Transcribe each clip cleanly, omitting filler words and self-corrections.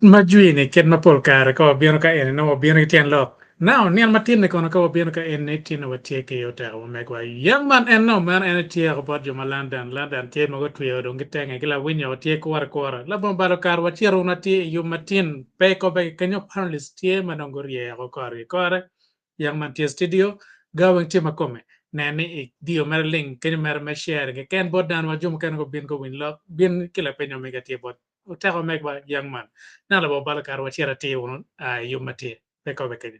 Ma jwi-ni kit ma pol kare ka wabino ka eni nongo wabino ki tyen lok. Now, nino matin-ni kono ka wabino ka eni tinni watye ki oteka ma megwa. Yang man en nongo meno en etyeko bot jo ma London. London tye ma gutweyo dong gitenge ki lawinyo tye kure kura. Labongo balo kare wacito wunu atir i yub matin. Pe kobbe ki kenyo panelists tye ma dong guryeko kore ki kore. Yang man tye studio, ga weng tye ma kome. Nen ni idiyo mere link kenyo mere me share keken bot dano wa jo mukene gubin guwiny lok bin ki lapeny omege tye bot Oteko megwa young man. Naka labongo balo kare wacit atir wunu i yub ma tye. Pe kobe kenyo.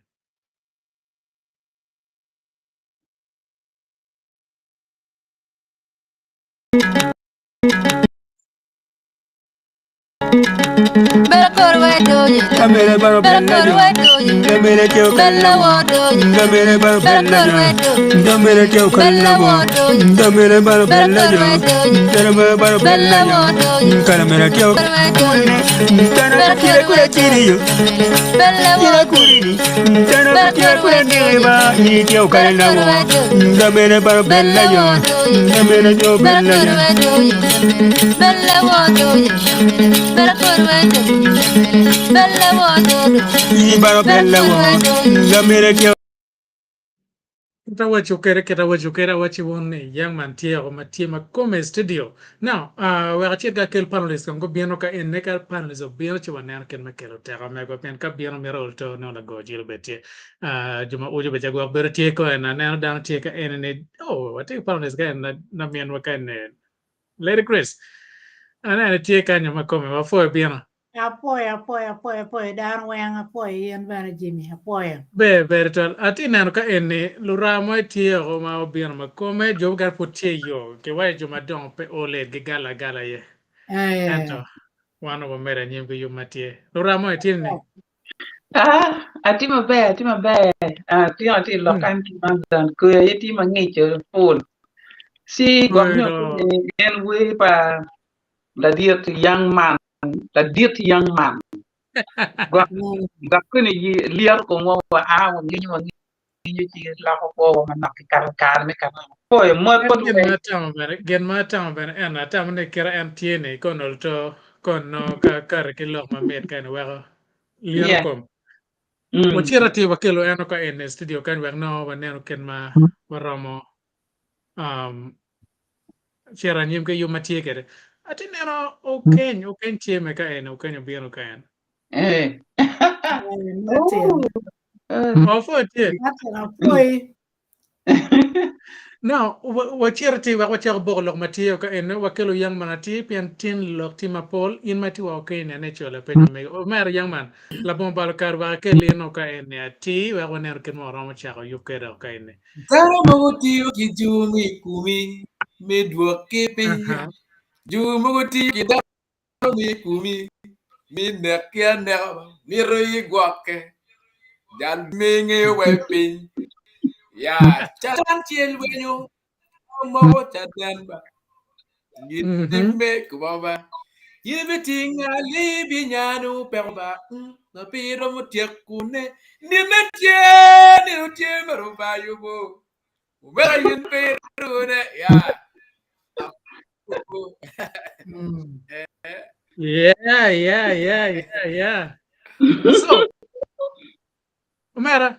Kit awaco kwede, kit awaco kwede, awacci wun ni young man tye oko ma tye ma kome i studio. Now, uh, wek acit ka akel panelist kong gubino ka ene ka panelist obino ci waneno kit me kelo teko megwa pien ka bino mito ol to nongo lago jilo bed tye. Uh, jo ma uco bene gwok bedo tye ko en aneno dano tye ka ene ni oh, watye ki panelist ka en na minwa ka ene Lady Grace. Aneno tye kanyo ma kome wapwoyo bino. Apwoyo, apwoyo, apwoyo, apwoyo dano weng, apwoyo in bene Jimmy, apwoyo. Ber, ber twal. Atye neno ka eni luramo mo tye oko ma obino ma kome, jo mukene pud tye i yo. Kiwaco jo madongo pe o late gigalo agala aye. Eh. Ento wan wamedo anyim ki yub ma tye. Luramo mo itye ni? Ah, atye maber, atye maber. Ah, tye atye i lok kany ki London. Koyo aye tye mangic pol. Ci gwok nyo en wer pa ladit young man, ladit young man. Gwok gwok koni lyeto komwa wa a wanginyo wanginyo ci loko kwowa manok ki kato kare me karama. Poyo mot En bot gin weng. ma atamo bene, gin ma atamo bene en atamo ni kite en tye ni kono olto kono ka kati ki lok mamit ka en weko lyeto Yeah. kom. Wacito atir wakelo eno ka en i studio kany wek nongo waneno kit ma waromo um, cito anyim ki yub ma tye kwede. Atye neno Okeny, Okeny tye me ka en, Okeny obino ka en. Eh. Martin. Opwoyo tye. Martin apwoyi. Now, wacito atir wek wacako boko lok ma tye ka eni wakelo young man atir pien tin lok tye mapol in ma itye wa okeny nene icwalo lapeny ma mege. Omera young man, labongo balo kare wek akel in ka eni atir wek waneno kit ma waromo cako yub kwede ka eni. Dano mogo tiyo ki jur i komi me dwoki piny, jur mogo tiyo ki dano i komi me neki aneka, mito igwokke, jal me ngeyo wa i piny. Ya, catan ce lwenyo, moko caden ba. Gitimme kubo ba. In ibitinga ali ibinyano peko ba, ma pe iromo tyekone. Nine tye, nino tye me Rubanga yubo. Omera in pe irune, ya. Yeah, yeah, yeah, yeah, yeah. So, Omera,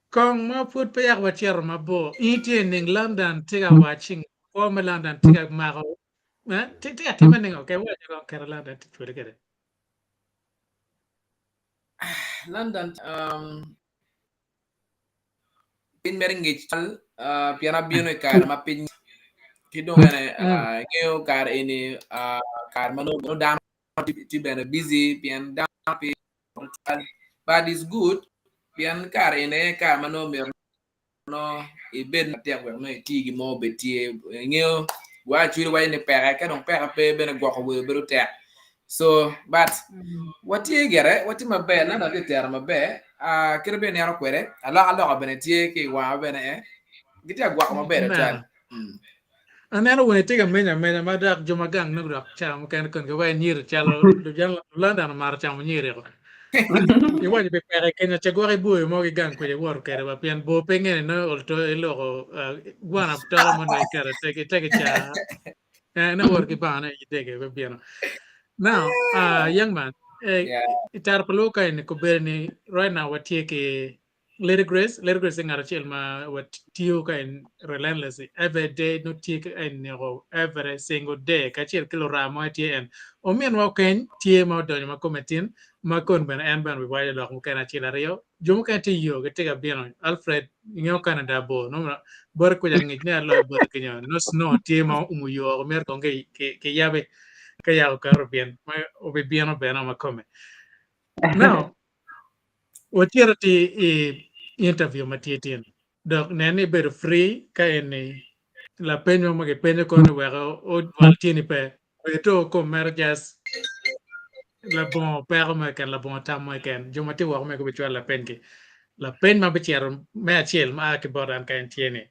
kong ma pud peya wacito mabor, in itye nining London tye ka wacci ngo? Kwo me London tye ka mako eh, tye tye ka timme ningo? Ke waco kong kit ma London tye cwele kwede. London um, piny mere ngic cal uh, pien abino i kare ma piny ki dong bene uh, ingeyo kare eni uh, kare ma nongo dano tye bene busy pien dano pe But it's good pien kare eni aye kare ma nongo myero nongo ibed matek wek nongo iti gin mo obed tye ingeyo wa acwali waco ni peke ka dong peke pe bene gwoko welo bedo tek so but watye gire watye maber nano atye tero maber uh, kite bene ineno kwede alokaloka bene tye ki i wanga bene eh gitye agwoko maber atwal. Mm. Aneno wene tye ka menyo amenya ma dok jo ma gang nongo dok ca mukene kon giwaco nyiri calo London omaro camo nyiri ko. Iwaco pi peke kenya ca gwok iboyo mo ki gang kwede iwoto kwede wa pien bor pe ngene nongo olto iloko gwana tola mo nongo iketo teki teki ca eh nongo iwoto ki bangone idege pe bino. Now uh, young man eh, Yeah. i taro pa luo ka eni kobedo ni right now watye ki Lady Grace, Lady Grace tye ngat acel ma watiyo ka en relentlessly every day nongo tye ka en neko every single day kacel ki luramo mo tye en. Ominwa Okeny tye ma odonyo ma kome tin ma kon bene en bene obiwaco lok mukene acel aryo. Jo mukene tye iyo gitye ka bino. Alfred ingeyo Canada bor nongo bote kuca ngic ne aloyo bote kenyo nongo snow tye ma oumo yo woko myero kong kiyabi ka yaka oketo obin ma obibino bene ma kome. Now, Wacito atir i interview ma tye tin-ni dok nen ni ibedo free ka eni lapeny mo ma kipenyo kono wek odwal tyeni pe bed to kom mere just labongo peko mo keken labongo tam mo keken jo ma tye woko mere gubicwalo lapenygi lapeny ma bicito me acel ma a ki bot an ka en tye ni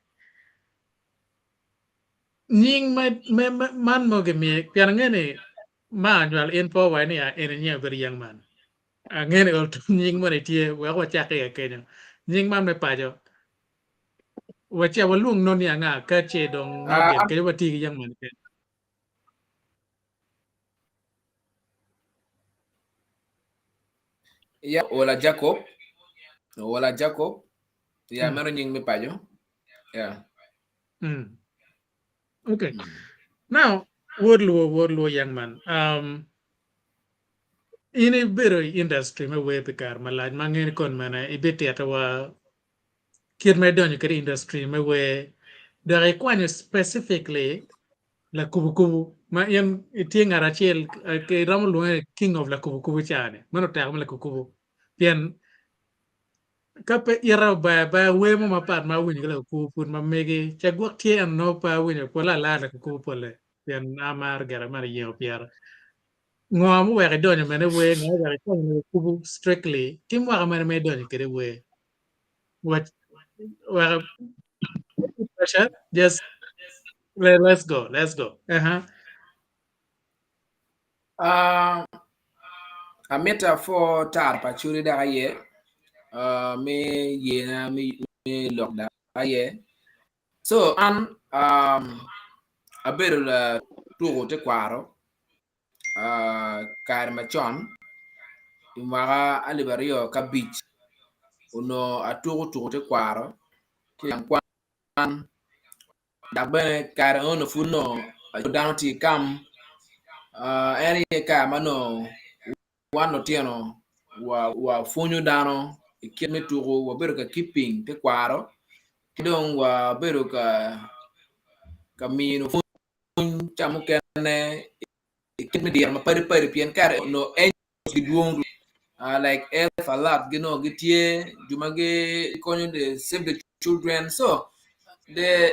nying man ma gimiye pien angeyo ni ma anywalo in pe owaco ni eni nyinga obedo young man Angeyo ni ot nying moni tye wek wacak ki kenyo. Nying man me paco. Wacak walwong noni anga ka ce dong Ah, nogin kede wati ki yang moni keny. Ya Ola Jacob. Ola Jacob. Ya Mm. meno nying me paco. Ya. Mm. Okay. Now, wod luo, wod luo young man. Um, In ibedo i industry me wer pi kare malac ma angeyo ni kon mene ibitito wa kit ma idonyo kwede i industry me wer dok ikwanyo specifically lakubukubu ma in itye ngat acel iromo lwonge ni king of lakubukubu ca ni meno oteka me lakubukubu pien ka pe ite obayo abaya wer mo mapat ma awinyo ki lakubukubu pud ma megi ca gwok tye ento nongo pe awinyo pole alaro lakubukubu pole pien amaro gire mere yengo pyera Ngo muweko idonyo mene i wer? Ngo muweko ikwanyo lobo kubu strictly? Ki mwaka mene ma idonyo kwede i wer? Wek wek pressure just let, let's go let's go. Uh-huh. Uh, amito apwo tar pa Acholi dok aye uh, me yena me, me lok dok aye. So an um, abedo latuko tekwaro uh, kare macon i mwaka alip aryo ki abic. onongo atuko tuko tekwaro ki i gang kwan dok bene kare eno pud onongo dano tye ki kam en aye kare ma onongo wan lutino wapwonyo dano i kit me tuko wabedo ka keeping tekwaro ki dong wabedo ka mino pwony ca mukene i kit me diro mapadi padi pien kare onongo gidwong like Elf Alert gin onongo gitye jo ma gikonyo the save the children so the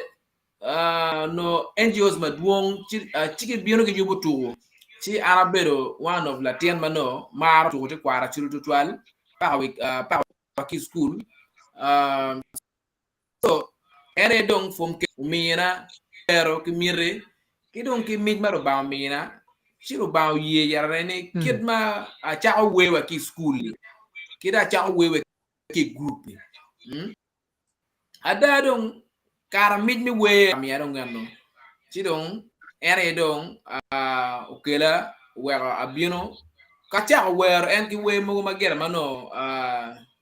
onongo NGOs madwong ci gibino giyubo tuko ci an abedo one of latin ma nongo maro tuko tekwaro acoli tutwal paka wa ki i cukul. Co en aye dong pwom kec omina kero ki miti ki dong ki mic ma Lubanga omina, ci Lubanga oye yerane ni kit ma acako wer wa ki i cukul-li, ki dong acako wer wa ki i gurup-pi. Ada dong kara mic me wer omiya dong eno, ci dong en aye dong okela oweko abino ka acako wero en ki wer mogo ma gire ma nongo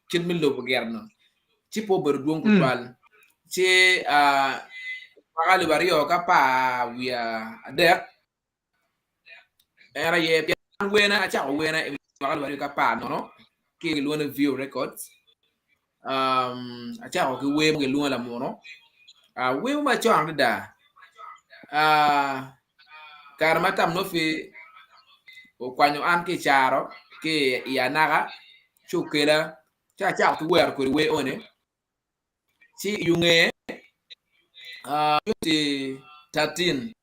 kit me lobo gire-nu. ci pe obedo dwong tutwal. Ci mwaka alip aryo ki apar wiye adek en aye pien an wena acako wena i mwaka alip aryo ki apar nono ki gilwongo ni View Records acako ki wer ma gilwongo lamuno wer mo macon adada kare ma Tam Nofi okwanyo an ki i caro ki i anaka ci okela Ci acako ki wero kwede wer eni, ci i yo ngeye 2013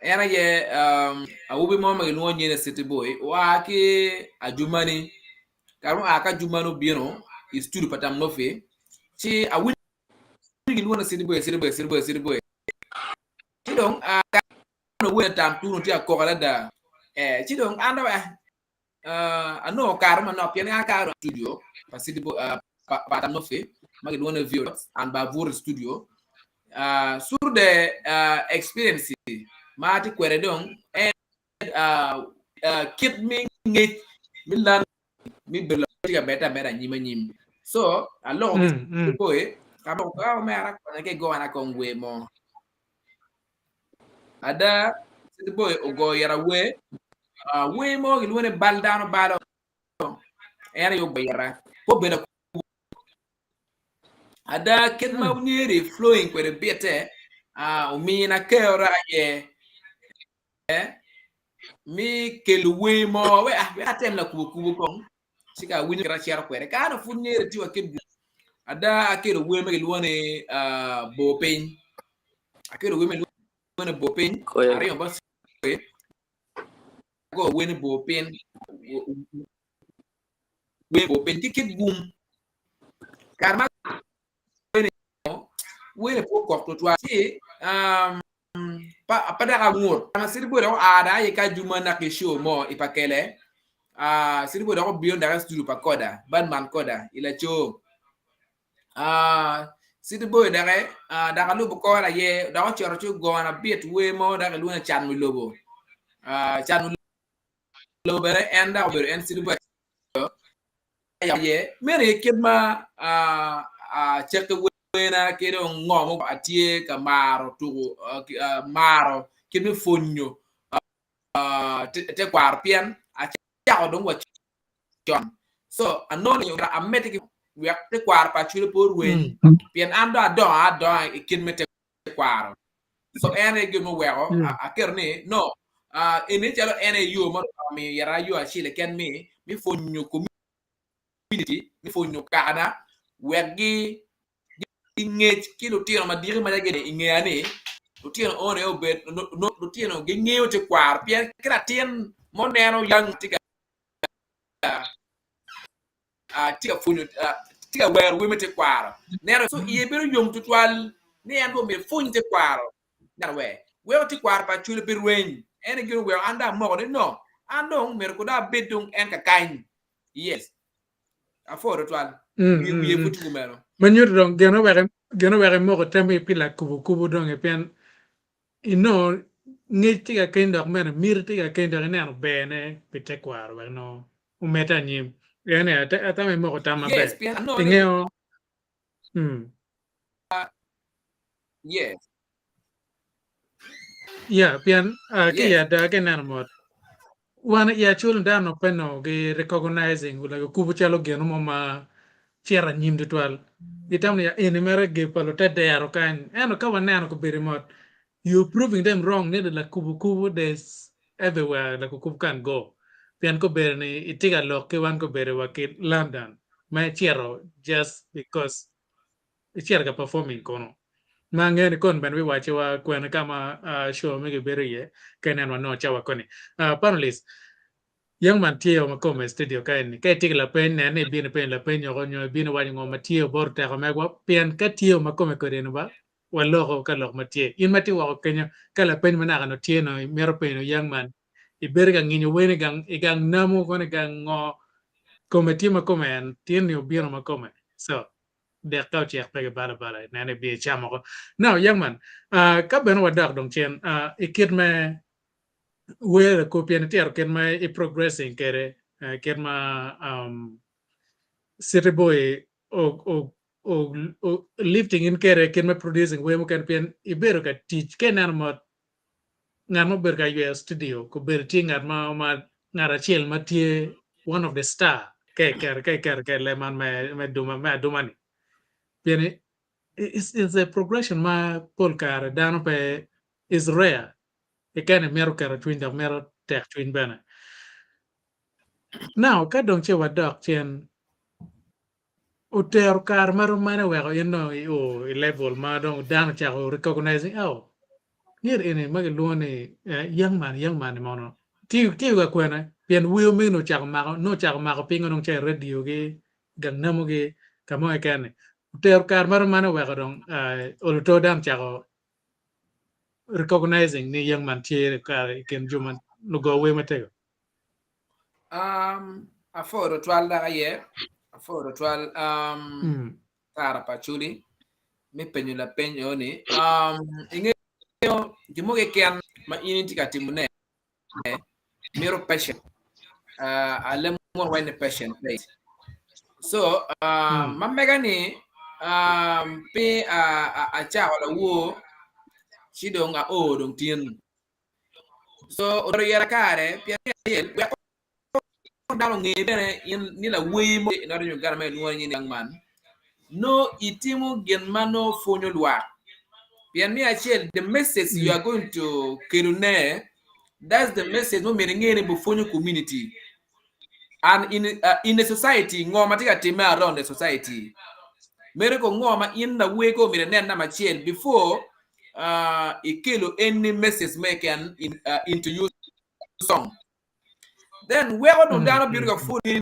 en aye awobi mo ma kilwongo nyinge ni City Boy oa ki Adjumani kare ma oa ki Adjumani obino i studio pa Tam Nofi ci awinyo gilwongo ni City Boy, City Boy, City Boy, City Boy ci dong ka onongo wer Tam Tuno tye ka kok adada ci dong an dong Anongo kare manok pien an ka i studio pa City Boy pa Tamnofi ma gilwongo ni Violet and Bavuri studio. Through the experience ma atye kwede dong en kit me ngec me learning me bedo tye ka medde ameda anyim anyim. So aloko ki City Boy ka omera konya ki igona kong wer mo. Ada, City Boy ogoyo ira wer, uh, wer mo gilwongo ni Bal Dano Balo, en aye ogoyo ira. Pe obedo akubo. Ada, kit ma nyeri flowing kwede bite, uh, omina kero aye eh, mi kelo wer mo, we ah, wek atem lakubo kubo kong. ci ka awinyo kit acito kwede ka an pud nyeri tye wa kit gum ada akelo wer ma gilwongo ni ah, bor piny akelo wer ma gilwongo ni bor piny Koyo. aryo bot ago wer ni bor piny wer bor piny ki kit gum kare ma wer ni pe okok tutwal ci um, Pa dok angut. City Boy dok oa dok aye ka Juma naka i show mo i Pakele. City Boy dok obino dok i studio pa Koda, Badman Koda i Laco. City Boy dok dok alubo kore aye dok ocito ci ogona bit wer mo dok kilwongo ni Can Wi Lobo. Can Wi Lobo bene en dok obedo en City Boy aye. Meno aye kit ma ceke wena ki dong ngo ma atye ka maro tuko maro kit me pwonyo tekwaro pien acako dong wa con so anongo ni myero amedde ki wek tekwaro pa Acholi pe orweny pien an dong adongo adonga i kit me tekwaro so en aye gin muweko aketo ni no eni calo en aye yo ma Lubanga omiyo ira yo acel keken me pwonyo community me pwonyo kakana wek gi ngec ki lutino ma diki maca gini ingeya ni lutino eno aye obed lutino gingeyo tekwaro pien ki latin ma oneno yang tye ka tye ka pwonyo tye ka wero wer me tekwaro neno so iye bedo yom tutwal ni en dong omyero epwony tekwaro neno we weko tekwaro pa Acholi pe rweny en aye gin oweko an dong amoko ni no an dong myero kong dong abed dong en kakany yes apwoyo tutwal wiye wiye pud tye kumeno. Ma nyuto dong gin oweko gin oweko imoko tammi pi lakubo kubo dong pien inongo ngec tye ka keny dok bene miti tye ka keny dok ineno berne pi tekwaro wek nongo omedde anyim. Ene atamo imoko tam maber. Yes, pien anongo ni Ingeyo mm. Yes. Yeah, pien uh, ki Yes. ada ki neno mot. Wan i acul dano pe no gi recognizing like kubo calo gino mo ma cito anyim tutwal. Gitamo ni eni mere gi pa lute dero kany. Ento ka waneno kobedo mot, you proving them wrong ni lakubo kubo there's everywhere lakukubo can go. Pien kobedo ni itye ka lok ki wan kobedo wa ki London ma icito just because icito ka performing kono. Ma angeyo ni kon bene biwacciwa kwene ka ma uh, show megi bedo iye ka inen wanongo cawa koni. Uh, panelist, young man tye o ma kome i studio ka eni. Ka itye ki lapeny, nen ni ibino ipenyo lapeny oko nyo ibino iwaco ngo ma tye bot oteko megwa pien ka tye o ma kome kodi eni ba waloko ka lok ma tye. In ma tye woko kenyo ka lapeny ma naka no tye no imito penyo young man ibedo ka nginyo wen i gang i gang namo kono i gang ngo kome tye ma kome en tye ni obino ma kome. So dek ka ocek pe gibalo abala ineno ibiyo icamo oko. Now young man, uh, ka bene wadok dong cen uh, i kit me wer ko pien itero kit ma i progressing kede uh, kit ma um, City Boy o, o, o, o, lifting in kede kit me producing wer mukene pien ibedo ka tic ka ineno mot ngat ma obedo ka yweyo studio kobedo tye ngat ma, ma ngat acel ma tye one of the star ka iketo ka iketo ka i leb man me me duma me aduma ni pien it's, it's a progression ma pol kare dano pe is rare kekene mito keto cwiny dok mito tek cwiny bene. Now ka dong ce wadok cen otero kare marom mane weko in dong i o i level ma dong dano ocako recognizing oh nyer eni ma gilwongo ni young man young man ni mono tye tye ka kwene pien wer meno ocako mako nongo ocako mako pingo dong cito i radio gi gang namo gi ka mo keken ni otero kare marom mane weko dong olo to dano ocako recognizing ni young man tye kare i kin jo ma lugo wer matego. Um, apwoyo tutwal dok aye, apwoyo tutwal um, Mm. Tara pa Acholi me penyo lapeny eno ni. Um, ingeyo gin mo keken ma in itye ka timone mito passion. Uh, alem mo waco ni passion pays. So, uh, Mm. ma mega ni um, pe uh, acako lawor ci dong ao dong tin. So odoto yera kare pien ni acel wek dano onge bene in ni lawer mo i Northern Uganda ma ilwongo ni young man no itimo gin ma no pwonyo lwak pien ni acel the message you are going to kelo ne that's the message mo myero inge ni bupwonyo community and in, in a society ngo ma tye ka timme around the society mere ko ngo ma in lawer ko myero inen namba acel before uh, ikelo any message mo keken in, into your song then weko dong dano bino ka pwonyi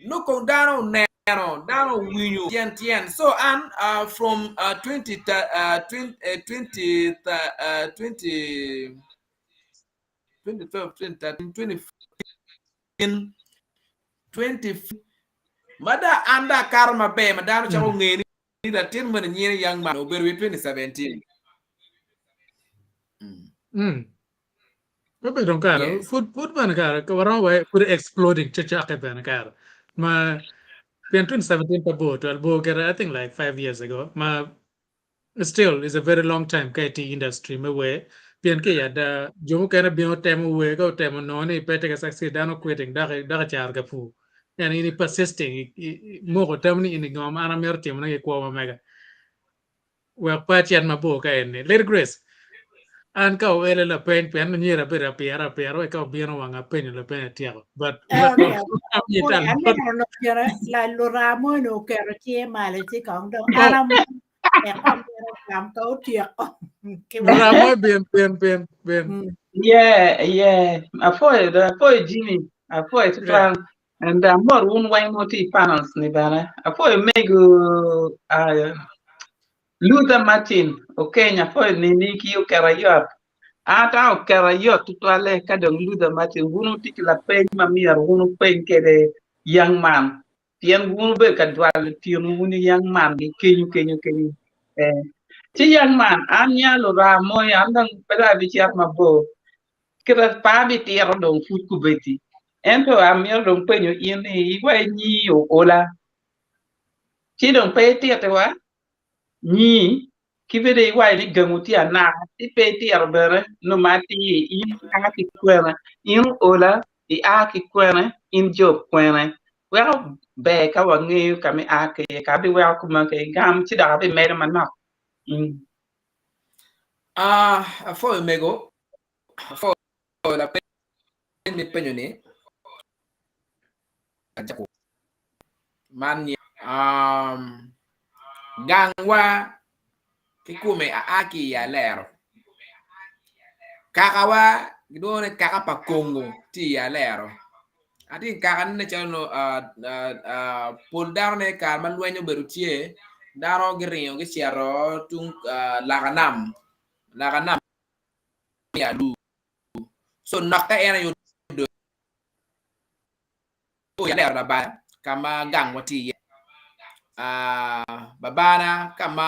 nongo kong dano oneno dano owinyo tyen tyen so an uh, from uh, 20, uh, 20, uh, 20, uh, 20 2012 2013 2015 20 ma da an da akato maber ma dano cako nge ni latin moni nyine young man obedo wi 2017 Mm. Mm. Pe dong kare Yes. pud pud bene kare ka waromo wa pud exploding cocok bene kare ma pien 2017 pe bor twal bor gire I think like 5 years ago ma still is a very long time ka itye i industry me wer pien ki i ada jo mukene bino temo wer ka otemo nongo ni pe tye ka succeed dano quitting dok dok icaro ka pur and in i persisting imoko tam ni in ngo ma an amito timone ki kwo ma mega wek pe acit mabor ka eni Lady Grace an ka oele lapeny pien myero abed apira apira wek ka obino wang apenyo lapeny atyeko but wek Okay. amiyi Poi tal aneno lok gire la lura mo ni oketo cinge malo ci kong dong an oh amo tek amito gam ka otyeko ki lura woko. mo bin bin bin bin Mm. Yeah, yeah. Apwoyo do, apwoyo Jimmy, apwoyo yeah tutwal. And amor wun weng ma wutye i panels ni bene. Apwoyo mego uh, Luther Martin Okeny, apwoyo nini ki oketo ayot. An ta oketo ayot tutwalle ka dong Luther Martin wun wutye ki lapeny ma myero wun wupeny kede young man. Pien wun wubedo ka dwalo tyenwu ni young man gi kenyo kenyo kenyo. Eh. Ci young man, an nya luranga moyo, an dong pe dong abicito mabor. Kite pe abitito dong pud kubedi. Ento amito dong penyo in ni iwa inyi oola ci dong pe ititiwa nyi ki bene iwaco ni gangu tye anaka ci pe itito bene nongo ma atir in ia ki kwene in oola ia ki kwene in jo kwene weko ber ka wangeyo ka ma ia ki iye ka abiweko kumeno ka igam ci dok abimedo manok. Ah, apwoyo mego, apwoyo lapeny ma ipenyo ni man gangwa kikome aa ki i alero kakawa gilwongo ni kaka pa kongo tye i alero atir kaka nen calo pol danone kare ma lweny obedo tye dano giringo gicito tung laka nam laka nam me alur co nokke en aye odong i alero labal ka ma gangwa tye iye. Babana ka ma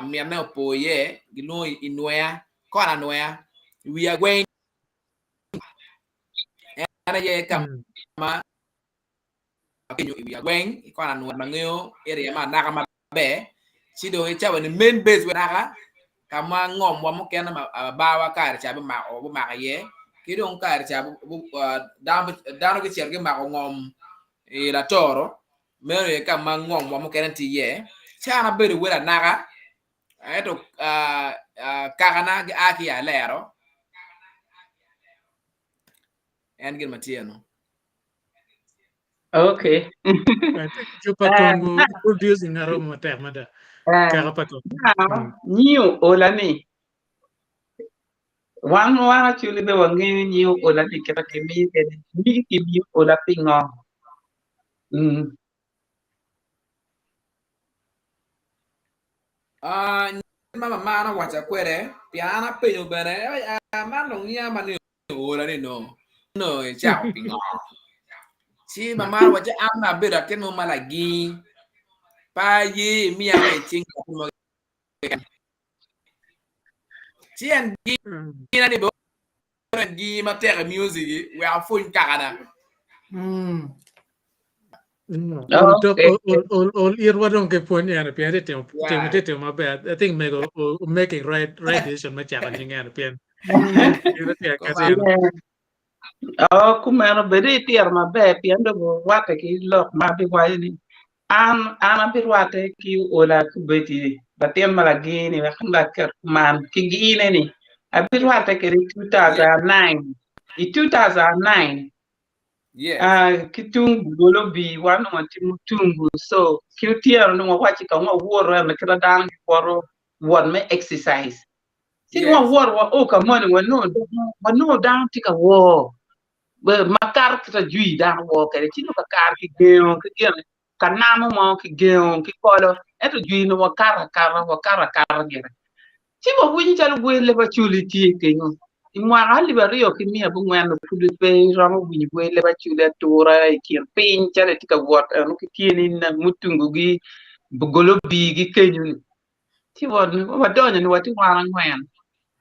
minne opo iye gilwongo i nweya, kona nweya i wi agweng en aye ka ma apenyo i wi agweng i kona nweya ma ngeyo area me anaka maber ci dong i cawa ni main base wa anaka ka ma ngomwa mukene ma abawa kare ca gumako gumako iye ki dong kare ca dano gicito gimako ngom i latoro meno aye ka ma ngomwa mukene tye iye ci an abedo welo anaka ento kakana gia ki i alero en gin ma tye eno. Okay. I think jo pa Congo producing aromo matek mada. Kaka pa Congo. Now, nyiyo ola ni. Wan wan actually be wangeyo nyiyo ola ni kita kimiyo kede. Nyigi kimiyo ola pingo? Mm. Ah, ma mamana owaca kwede, pien an apenyo bene, ah, man dong ngiya ma ni oola ni no, no icako pingo? Ci mamana owacci an abedo atin mo ma laging, pe aye imiya wa i cing ngat mo keken. Ci en gina ni bene gi matek i music wek apwony kakana. Mm. Ol tok Okay. ol ol ol ol itwa dong ki pwony eno pien itye timo timo Yeah. itye timo maber. I think mego o- o making right right decision me cako nying eno pien Mm. pien itye Ko akati eno. Yeah. Oh, kumeno bedo itiro maber pien dong orwatte ki lok ma abiwaco ni an an abirwatte ki ola kubedi latin ma lagini wek an aket kuman ki gine ni abirwatte kwede i 2009 i 2009 Yes. Ah, ki tung bugolo bi wan onongo watye mutungu so ki otyeno onongo wawaci kong wawoto ento kit ma dano giwoto wot me exercise ci Yes. wawoto wao ka moni wanongo dano wanongo dano tye ka wor be- makato kit ajwi dano wor kwede ci nongo kakare kigengo ki gin ka namo mo kigengo ki kolo ento jwi nongo wakato akata wakato akata gire Ci wawinyo calo wel leb Acholi tye kenyo. I mwaka alip aryo ki miya abongwen pud pe iromo winyo wel leb Acholi atura i kin piny calo itye ka wot eno ki tyeni mutungugi golobi-gi kenyo-ni. Ci wadonyo ni watye wan angwen.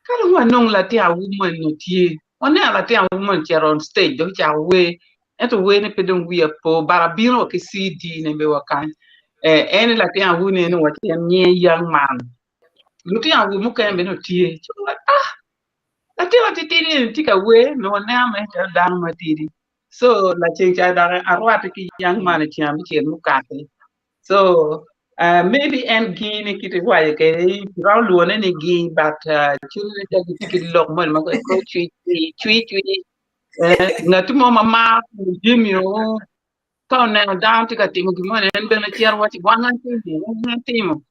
Ka dong wanong latin awobi moni onongo tye, waneno latin awobi moni ocito on stage dong ocako wer ento werne pe dong wiya po but abino wa ki CD ne bene wa kany. En latin awobi-ni eni waci en nyinge Young Man. Lutino awobe mukene bene tye ci guwaco ah latin matitidi eni tye ka wer nongo waneno mere calo dano matidi so laceng ca dok arwatte ki young man i ceng abicel mukati so uh, maybe en gini kit iwaco kwede iromo lwone ni gi but uh, cwinye calo gitye ki lok moni ma kor cwi cwi cwi eh, ngat mo ma maro timo jami o ka oneno dano tye ka timo gin moni en bene cito waci wan atimo wan atimo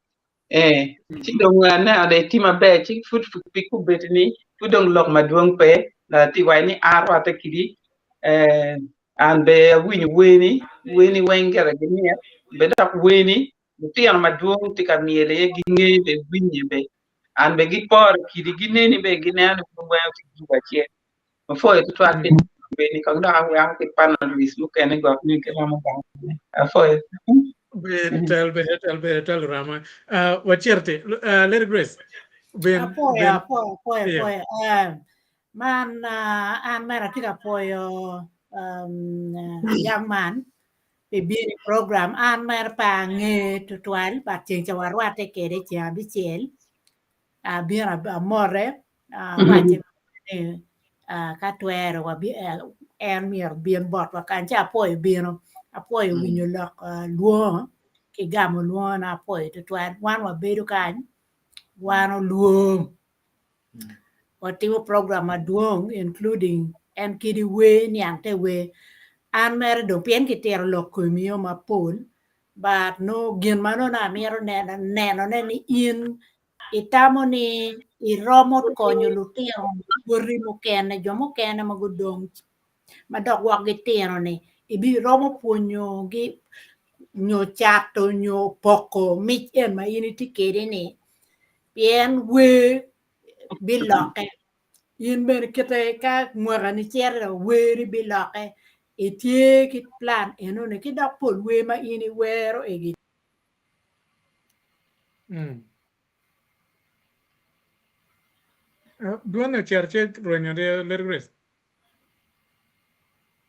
Eh, ci dong aneno dong itye maber ci pud pi kubedi ni pud dong lok madwong pe atye waco ni an arwatte kidi eh, an be awinyo weni weni weng gire gimit be dok weni lutino madwong tye ka myel iye gingeyo be winye be an be gipore kidi gineni be gineno ni wun weng wutye gurup acel Apwoyo tutwal pi weni kong dok aweko ki panelist mukene gwok nyo giromo gamo. Apwoyo. Ber tel ber tel ber tel rama. Uh, wacito uh, Lady Grace. Ben Apwoyo, ben apwoyo, apwoyo, yeah. apwoyo. Eh, man ah, an mere atye ka pwoyo um, young man pi bino i program an mere pe ange tutwal but ceng ca warwatte kede ceng abicel abino amote awace ni ka twere en myero obin botwa kany ci apwoyo bino apwoyo winyo lok lwongo ki gamo lwongona apwoyo tutwal wan wabedo kany wan olwor watimo program madwong including en kidi wer niang te wer an mere dong pien kitito lok komio mapol but nongo gin ma nongo amito nenone ni in itamo ni iromo konyo lutino woti mukene jo mukene ma gudong ma dok gwok gitino ni ibiromo pwonyogi nyo cato nyo poko mic en ma in itye kwede ni pien wer bilokke in bene kite ka mwakani cito werri bilokke itye ki plan enoni ki dok pol wer ma in iwero egi. Dwone ocito ci rwenyo Lady Grace.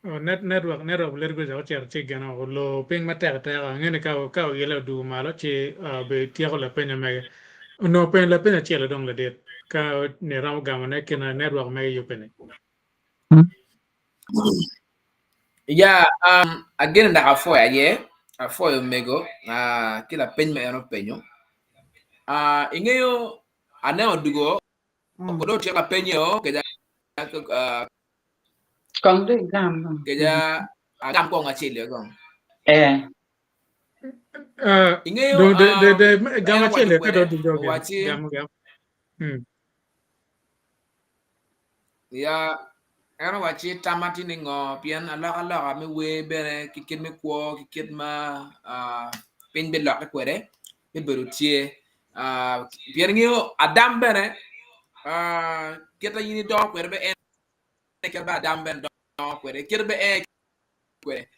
Oh, net, network, network Lady Grace ocito ci gino olor piny matek ateka. Angeyo ni ka, ka oile odugo malo ci uh, be tyeko lapeny mege. Onongo penyo lapeny acel dong ladit ka ni romo gamone kina network mege yubbe ni. Ya, um, ageno dok apwoyo aye, apwoyo omego uh, ki lapeny ma en openyo. Uh, ingeyo aneno odugo Mm. Kod otyeko apenye o keja uh, Kong dong igam dong. keja agam kong acel yo kong. Eh. Uh, Ingeyo do de de um, de gam en acel owaco ka kwede do dugo gin owacci gam gam. Mm. Ya en owacci tamma tye ni ngo pien alokaloka me wer bene ki kit me kwo ki kit ma uh, piny bilokke kwede bibedo tye. Uh, pien ingeyo Adam bene uh, kit ma in idongo kwede be en kit ma Adam bene dongo kwede kit be en kwede.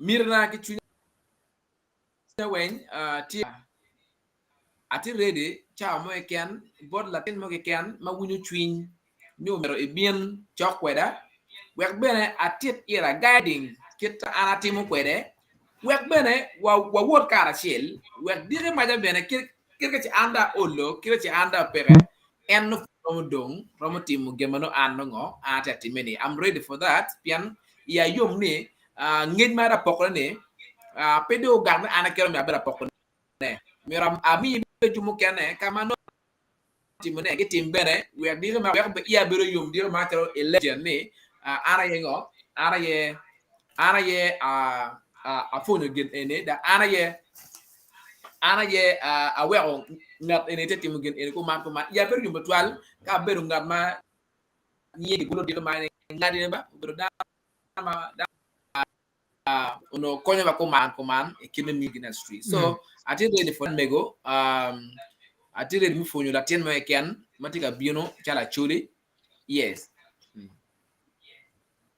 Mitina ki cwinya weng uh, tye Atye ready cawa mo keken bot latin mo keken ma winyo cwiny ni omyero ebin cok kweda wek bene atit ira guiding kit ma an atimo kwede wek bene wawot karacel wek diki maca bene kit ka ce an dong aolo kit ka ce an dong apeke en nongo pud romo dong romo timo gin ma nongo an nongo an atye ka timme ni I'm ready for that pien iya yom ni ngec ma atye ka pokone ni pe dong ogak ni an keken myero abed apokone. Myero ami bene jo mukene ka ma nongo timone gitim bene wek diki ma wek iya bedo yom diki ma calo i legend ni an aye ngo an aye an aye apwonyo gin eni dok an aye an aye aweko ngat eni tye timo gin eni kuman kuman iya bedo yom tutwal ka abedo ngat ma nyinge kibolo diki ma ngat eni ba obedo dano ma onongo konyowa kuman kuman i kit me music industry. So mm. atye ready for mego um, atye ready me pwonyo latin mo keken ma tye ka bino calo Acholi. Yes. Mm.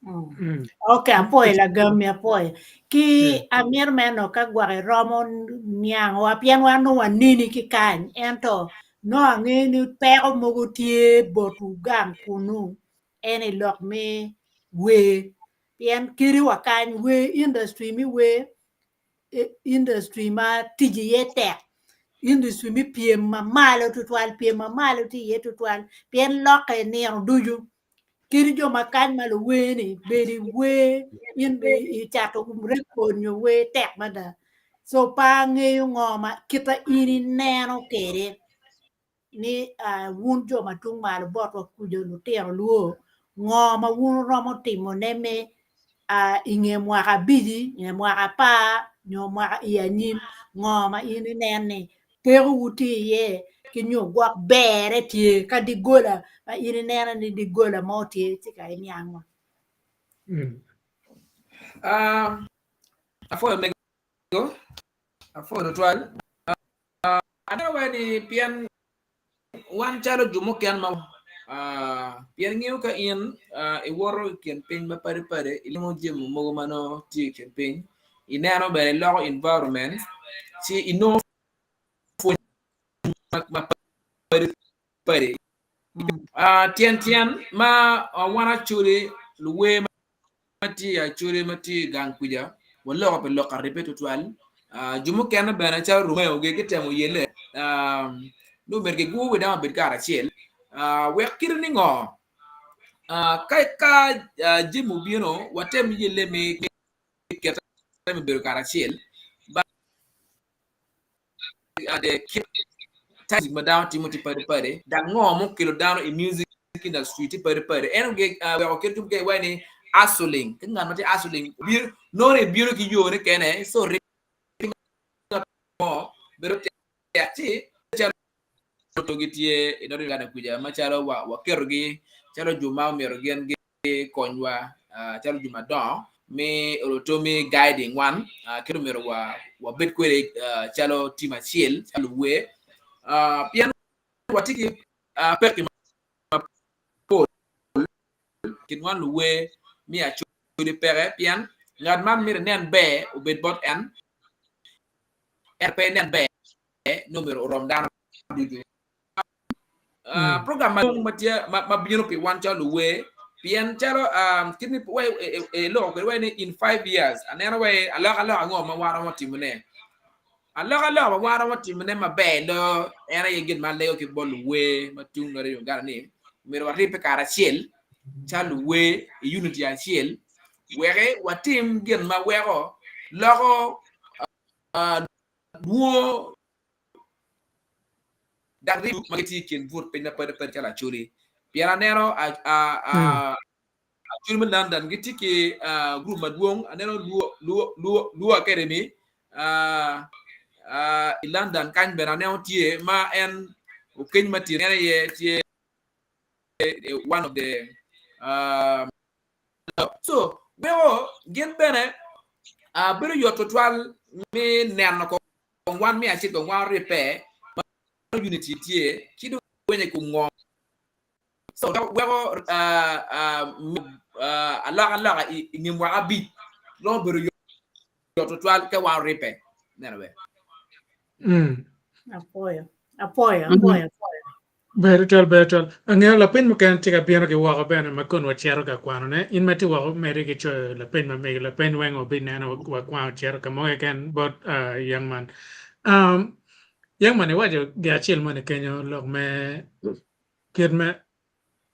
Mm. mm. Ok, apwoyo lagami apwoyo. Ki mm. amito meno ka gwok iromo niangowa pien wan nongo waneni ki kany ento nongo angeyo ni peko mogo tye botwu gang kunu en i lok me wer Pien kadi wa kany wer industry me wer industry ma tic iye tek industry me pyem ma malo tutwal pyem ma malo tye iye tutwal pien lokke nino ducu kadi jo ma kany ma luwer ni bedo i wer in icato rekod nyo wer tek mada so pe angeyo ngo ma kita in ineno kwede. ni wun jo ma tung malo botwa kuca lutino lwor, ngo ma wun wuromo timone me i nge mwaka abici, i nge mwaka apar nyo mwaka i anyim, ngo ma in inen ni pekowu tye iye ki nyo gwok berre tye ka doggola ma in ineno ni doggola mo tye ci ka iniangwa. Apwoyo mego, apwoyo tutwal. Aneno wai ni pien wan calo jo mukene ma pien ingeyo ka in iwoto i kin piny mapadi padi ilimo jami mogo ma nongo tye i kin piny ineno bene iloko environment ci inongo pwony mapadi padi tyen tyen ma wan acholi luwer. tye i Acholi ma tye i gang kwica waloko pi lok aribbe tutwal. Jo mukene bene calo Romeo gi gitemo yelle ni omyero gigur wi dano obed karacel wek kite ni ngo ka jami obino watem yelle me kite me bedo karacel Kit ma dano timo tye padi padi dok ngo ma okelo dano i music industry tye padi padi en oweko kit ma iwaco ni hustling ki ngat ma tye hustling nongo ebino ki yone kene so mo bedo tek ci calo gitye i Northern Uganda kuca macalo waketogi calo jo ma omyero gin konywa calo jo madongo me orotomi guiding wan kit omyero wabed kwede calo team acel calo luwer pien watye ki pekki mapol kin wan luwer me acholi peke pien ngat man myero inen ber obed bot en ento pe inen ber ni myero orom dano ducu. Program madwong ma tye ma bino pi wan calo luwer pien calo kit ma iloko kwede wai ni in 5 years aneno wai alokaloka ango ma wan romo timone alokaloka ma wan romo timone maber loyo en aye gin ma alego ki bot luwer ma tung loyo Uganda ni myero waribbe karacel calo luwer i unity acel wek watim gin ma weko loko lwor dok ribbe ma gitye i kin but piny mapadi padi calo Acholi. Pien aneno Acholi me London gitye ki gurup madwong, aneno Luo Academy i London kany bene aneno tye ma en Okeny Martin en aye tye one of the so weko gin bene bedo yot tutwal me neno kong wan me acel kong wan oribbe ma unity tye ci dong wenye i kom ngo so weko alokaloka i nge mwaka abic romo bedo yot tutwal ka wan oribbe neno be. Apwoyo, apwoyo, apwoyo, apwoyo. Ber tutwal, ber tutwal. Angeyo lapeny mukene tye ka bino ki woko bene ma kun wacito ka kwanone. In ma itye woko medde ki coyo lapeny ma megi. Lapeny weng wabineno wakwano cito ka mo keken bot uh, young man. Um, young man iwaco gin acel moni kenyo lok me kit me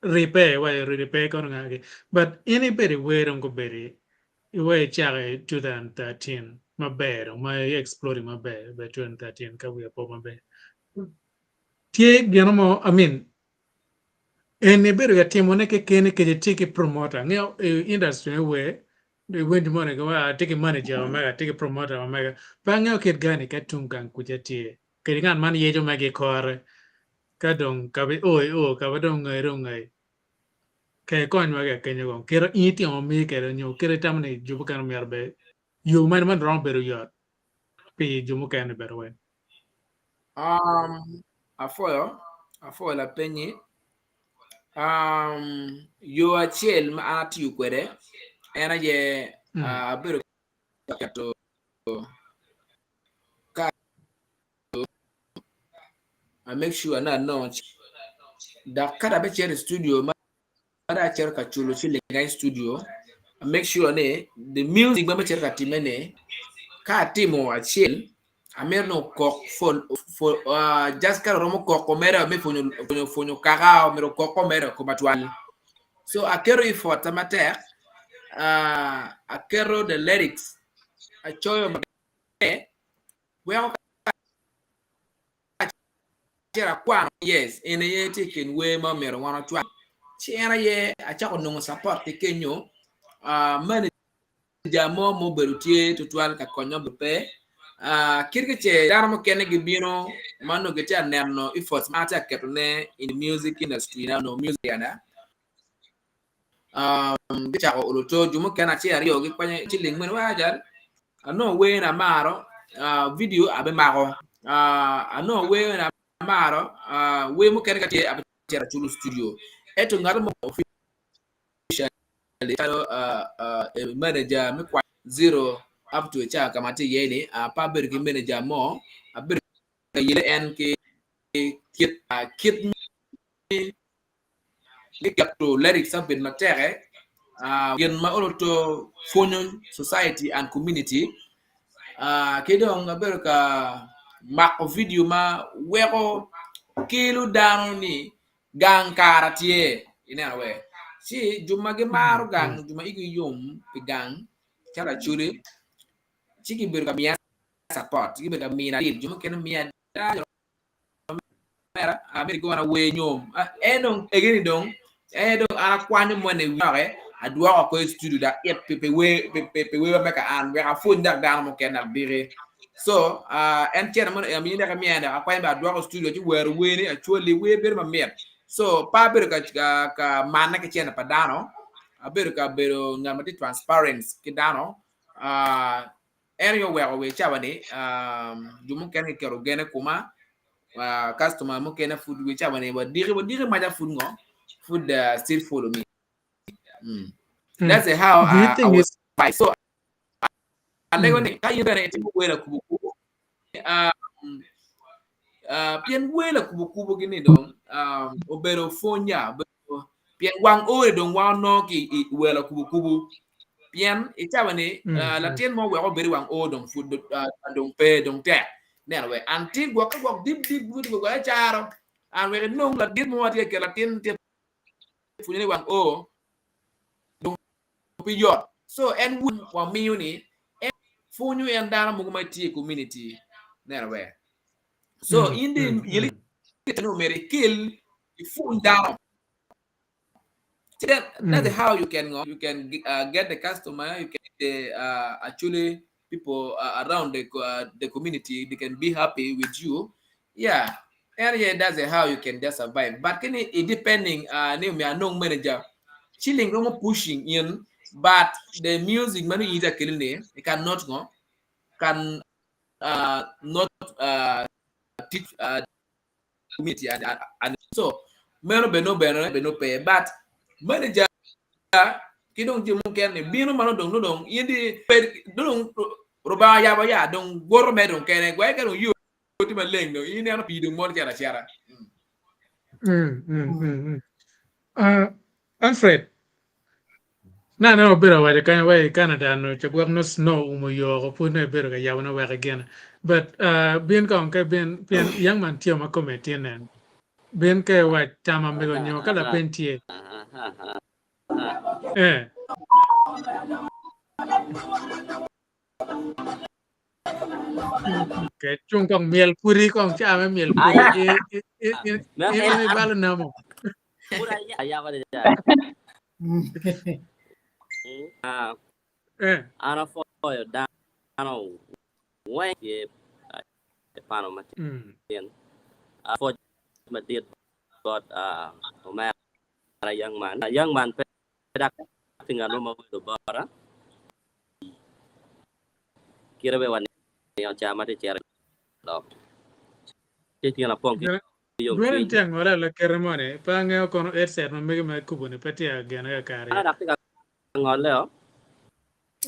ribbe iwaco ribbe kono ngagi. But in ibedo i wer dong gubedo iwe icako i 2013 maber dong ma i exploding maber be 2013 ka wiya po maber. Tye gino mo, I mean, en ibedo ka timone kekeni kece tye ki promoter. Angeyo i industry me wer, iwinjo moni ki wa atye ki manager ma mega, atye ki promoter ma mega. Pe angeyo kit gani ka tung gang kuca tye. Kadi ngat man yeco mege i kore, ka dong ka bi o i o, ka ba dong ongayi dong ongayi. Ka ikonywa ki akenyo kong, kit in itimo miyi kwede nyo kit itamo ni jo mukene myero bed yo mene ma romo bedo yot pi jo mukene bene weng. Um, apwoyo, apwoyo lapenyi. Um, yo acel ma an atiyo kwede en aye mm. uh, abedo ka keto ka I make sure ni anongo dok ka abicito i studio ma dong acito ka culo ciling i studio I make sure ni the music ma abicito ka time ni ka atimo acel amito ni okok for just ka romo koko mere me pwonyo pwonyo kaka myero okoko mere koma twal so aketo effort matek aketo the lyrics acoyo maber weko acito akwano yes en aye tye i kin wer ma myero wan ocwal ci en aye acako nongo support ki kenyo manager mo ma obedo tye tutwal ka konya pe kit ki ce dano mukene gibino ma nongo gitye ka neno efforts ma atye ka ketone in the music industry na nongo music ada Gicako olo to jo mukene acel aryo gikwanyo ciling meno wek ajal anongo wer ni amaro vidio abimako anongo wer ni amaro wer mukene ka tye abicito aculo studio ento ngat mo officially calo manager me kwanyo zero up to ca ka ma atye iye ni pe abedo ki manager mo abedo ka yele en ki kit kit me keto lyrics obed matek. Gin ma olo to pwonyo society and community ki dong abedo ka mako vidio ma weko kelo dano ni gang kara tye ineno we ci jo ma gimaro gang jo ma igi yom pi gang calo Acholi ci gibedo ka miya support gibedo ka mina deal jo mukene miya ada omera amito igona wer nyom en dong egeni dong en dong an akwanyo moni i wiya adwoko oko i studio dok it pi wer pi wer ma ka an wek apwony dok dano mukene dok diki so en cene moni eni dok imiya dok akwanyo bene adwoko i studio ci wero werni acwali wer bedo mamit so pe abedo ka mane ki cene pa dano abedo ka bedo ngat ma tye transparent ki dano En aye oweko wa i cawa-ni jo mukene giketo gen i koma, kactoma mukene pud wa i cawa-ni wadiki wadiki maca pud ngo pud still follow me. That's how Do you I think was it's survive. So alego ni ka in bene itimo wel akubo kubo pien wel akubo kubo gi ni dong obedo pwony ya obedo pien wang ori dong wan onongo ki i wel akubo kubo Pien i cawa-ni, latin mo wek obed i wang oo dong pud dong pe, dong tek. Neno wek an tye gwokke gwok dip dip gwok gwok caro an wek inong ladit mo ma tye ka latin tye pwonyo ni wang oo dong pe yot. So en wun wamiyo ni en pwonyo en dano mogo ma tye i community. Neno wek. So in di yeli ni omyero ikel ipwony dano. Then that's how you can you can get the customer, you can get the actually people around the community, they can be happy with you. Yeah. And yeah, that's how you can just survive. But can it depending ni me anong manager chilling romo pushing in, but the music manu ita kilini it cannot go can not teach community and, and, and so meno bene nongo bene bene nongo pe but manager ki dong jo mukene bino ma nongo dong nongo dong in di pe dong Rubanga yabo ya dong woto mere dong kene gwek ka dong yo tye maleng dong in ineno pii dong mol cito acita. Alfred, Naneno wabedo ka waco kany wa i Canada nongo ca gwok nongo snow oumo yo oko pud nongo ibedo ka yabone wek igine but bin kong ka bin pien young man tye ma kome tye nen bin ka iwac tam amego nyo ka lapeny tye eh. Okay, cung kong myel pudi kong ca me myel pudi in ibalo namo. Eh. An apwoyo dano weng tye i pano matin. Pwoc madit bot omera young man. Young man pe dok tye ngat mo ma welo bota. Kite bene waniang ca ma tye cito i lok. Ci tyen apong ki Dwene yomcwiny. tye angola lakite moni pe angeyo kono headset ma mege ma ikubo ni pe tye agene kakare. Dano dok tye ka ngole o.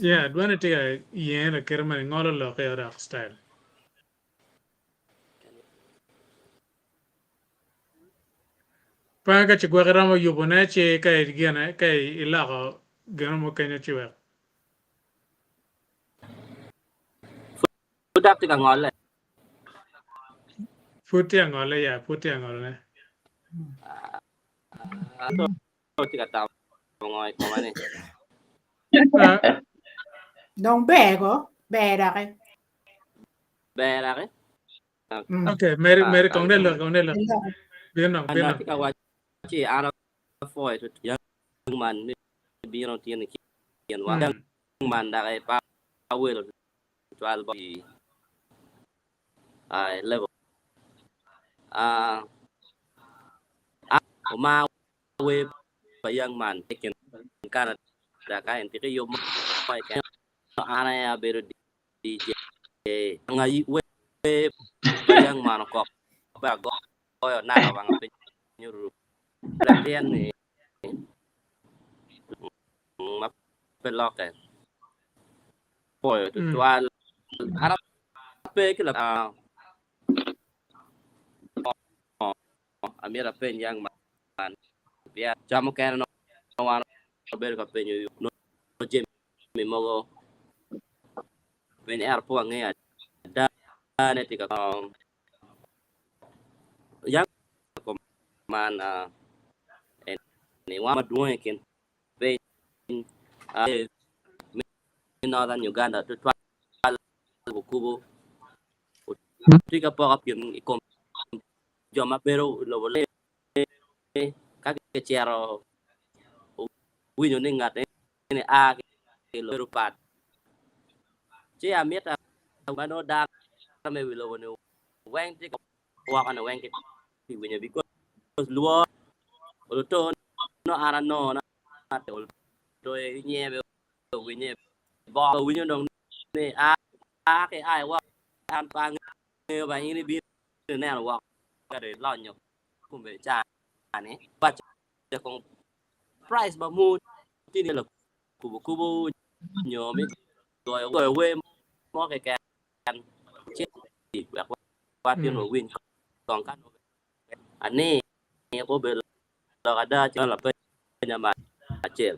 Yeah, dwene tye ka yenge lakite moni ngolo lokke o dok style. Pe ka ci gwok iromo yubo ne ci ka igine ka iloko gino mo kenyo ci wek. Pud dok tye ka ngole. Pud tye ka ngole ya, pud tye ka ngolone. Anto tye ka tamo ngo i koma ni. Dong ber ko, ber doki. Ber doki. Okay, meri meri kong de lok kong de lok. Bin dong, bin dong. Atye ka wacci an apwoyo tutwal young man me bino tin i kinwa. Young man doki pe awelo tutwal bot i level. Omar wer pa young man i kin Canada ka en tye ki yub mo keken an aye abedo DJ. Anga wer pa young man okok pe agoyo naka wanga piny oru. Latin ni ma pe lokke poyo tutwal. An ape ki amyero apeny young man pien ca mukene nongo wan. abedo ka penyo nongo jami mogo pien ento pe wangeyo ada ne tye ka Yam man eni wan madwong i kin piny me Northern Uganda tutwal kubo tye ka poko kin i kom jo ma bedo i lobo ka kicito owinyo ni ngat eni a ki i lobo pat ci amito ma nongo dano me wi lobo-ni weng tye ka woko-ni weng gitye ka winyo because lworo oluto nongo an anongo oluto inye bene owinye boko owinyo dong ni a ki a iwoko an pe angeyo ba in ibino ineno woko kadi ilonyo kome cani waco kong price ma mu tye ni lakubo kubo nyo me goyo goyo wer mo keken ci wek watino wawiny kong ka nongo ani obedo lok ada ci lapeny me acel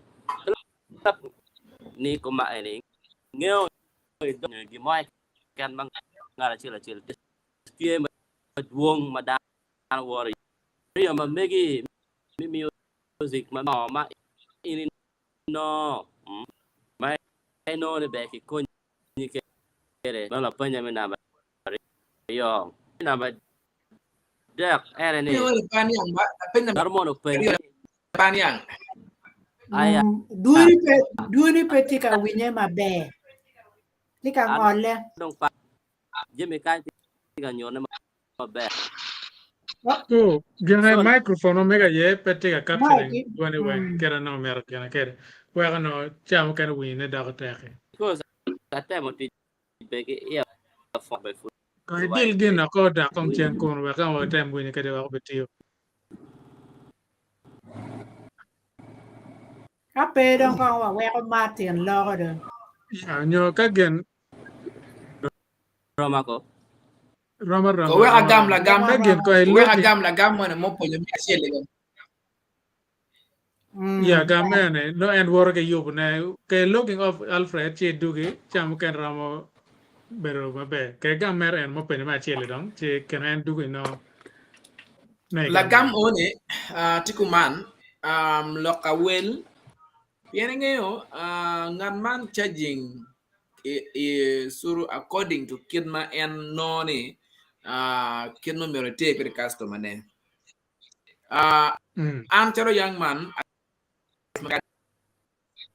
ni koma eni ngeyo gin mo keken ma ngat acel acel tye madwong ma dano woro iye ma megi me music ma ma in inongo ma inongo ni ber kikonyi kwede ma lapenya me namba aryo me namba adek ene ni ngat mono openyi aya Dwoni pe tye ka winye maber. Tye ka ngole. Dong pa jami kany tye ka nyone maber. Oh, gine microphone omega aye pe tye ka capturing dwoni weng kite nongo myero gine kede weko nongo ca mukene winyone doko teki. Because atemo tic be ki earphone be pud Kong idil gin oko dok kong cen kunu wek kong watem winyo kede wek obitiyo. Ka pe dong kong waweko Martin loko dong. Ya, nyo ka gin Roma ko. Roma roma. Ko wek agam lagam. Ka gin ko Wek iluki. agam lagam moni mo pwonyo mi acel i Ya gam ene no en woto ki yubo ne ke looking of Alfred ci dugi ca mukene romo bedo maber ke gam mere en mo penyo me acel dong ci keno en dugi no ne i gam Lagam one ah, tye kuman um, lok awel pien ingeyo ah, ngat man charging i, i suru according to kit ma en nongo ni ah, kit ma myero eter kwede customer ne. Ah, Mm. an calo young man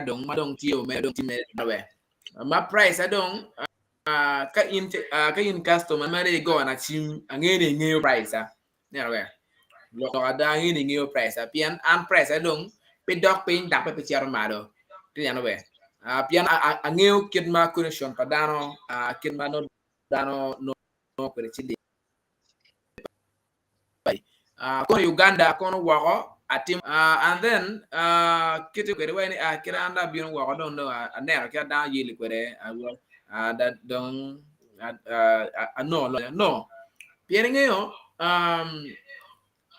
dong ma dong tye omera dong tye mere maber. Ma price adong ah, ka in ah, ka in customer ma dong igona cim angeyo ni ingeyo price a. Neno ber. Lok ada angeyo ni ingeyo price a pien an price a dong pe dok piny dok pe cito malo. Ti neno ber. Ah, pien angeyo kit ma condition pa dano ah, kit ma nongo dano nongo kwede ciling. Uh, kono Uganda kono woko atim uh, and then uh, kiti kwede wai ni ah kit an dong abino woko dong dong aneno kit dano yeli kwede uh, da, dong uh, anongo lonyo no pien ingeyo um,